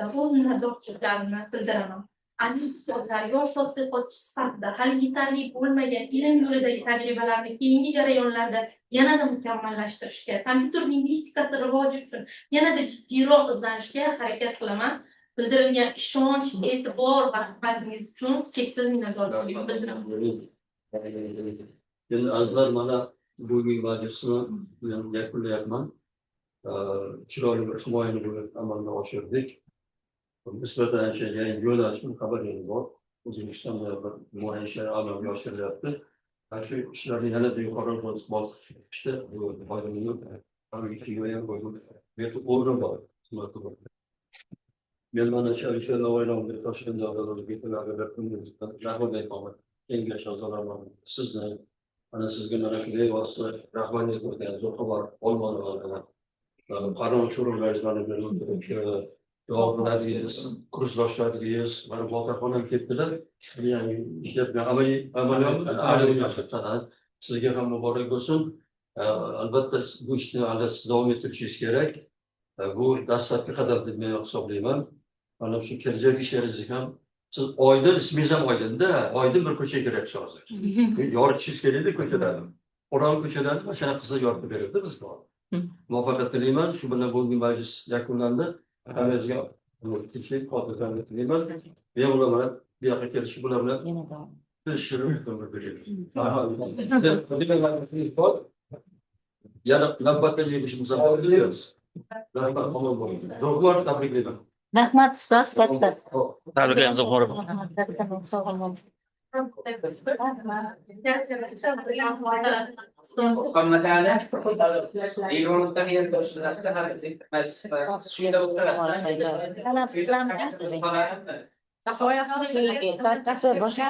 o'z minnatdorchiliklarimni bildiraman. Aziz ustozlar, yosh tadqiqotchi sifatida hali yetarli bo'lmagan ilm yo'lidagi tajribalarni keyingi jarayonlarda yanada mukammallashtirishga, kompyuter lingvistikasi rivoji uchun yanada jiddiyroq izlanishga harakat qilaman. Bildirilgan ishonch, e'tibor va hurmatingiz uchun cheksiz minnatdorligimni bildiraman. Endi, azizlar, mana bugungi majlisni men yakunlayapman. Chiroyli bir himoyani bugun amalga oshirdik. Nisbatan ancha yangi yo'nalishni xabaringiz bor. O'zbekistonda bir himoya ishlari amalga oshirilyapti. Mana shu ishlarni yanada yuqori bosqichga chiqishda bu bu yerda o'rni bor, xizmati bor. Men mana shu Alisher Navoiy nomidagi Toshkent davlat o'zbek tili adabiyot universiteti rahbariyat kengash a'zolari, sizni, mana sizga mana shu bevosita rahbariyat qilgan Zulqamar Olmonova, Qaror Shuro raislari, javoblaringiz, kursdoshlaringiz, mana Botirxon ham ketdilar. Ya'ni ishlayotgan amaliy amaliyot sizga ham muborak bo'lsin. Albatta, bu ishni hali siz davom ettirishingiz kerak. Bu dastlabki qadam deb men hisoblayman. Mana shu kelajak ishlaringizni ham siz, Oydin, ismingiz ham Oydinda, oydin bir ko'chaga kiryapsiz hozir. Yoritishingiz kerak edi ko'chalarni. O'rol ko'chalarni mana shunaqa qizlar yoritib beradi bizga. Muvaffaqiyat tilayman. Shu bilan bugungi majlis yakunlandi. Hammangizga tinchlik, xotirjamlik tilayman. Bemalol mana bu yoqqa kelishib, bular bilan shirin umr beraylik. Yana navbatda yig'ishimiz. Rahmat, omon bo'ling. Zulfiqor, tabriklayman. Rahmat, ustoz, katta. Tabriklaymiz, Zulfiqor. Rahmat, katta, sog' bo'ling. Rahmat. Muhammad Ali, Boshqa.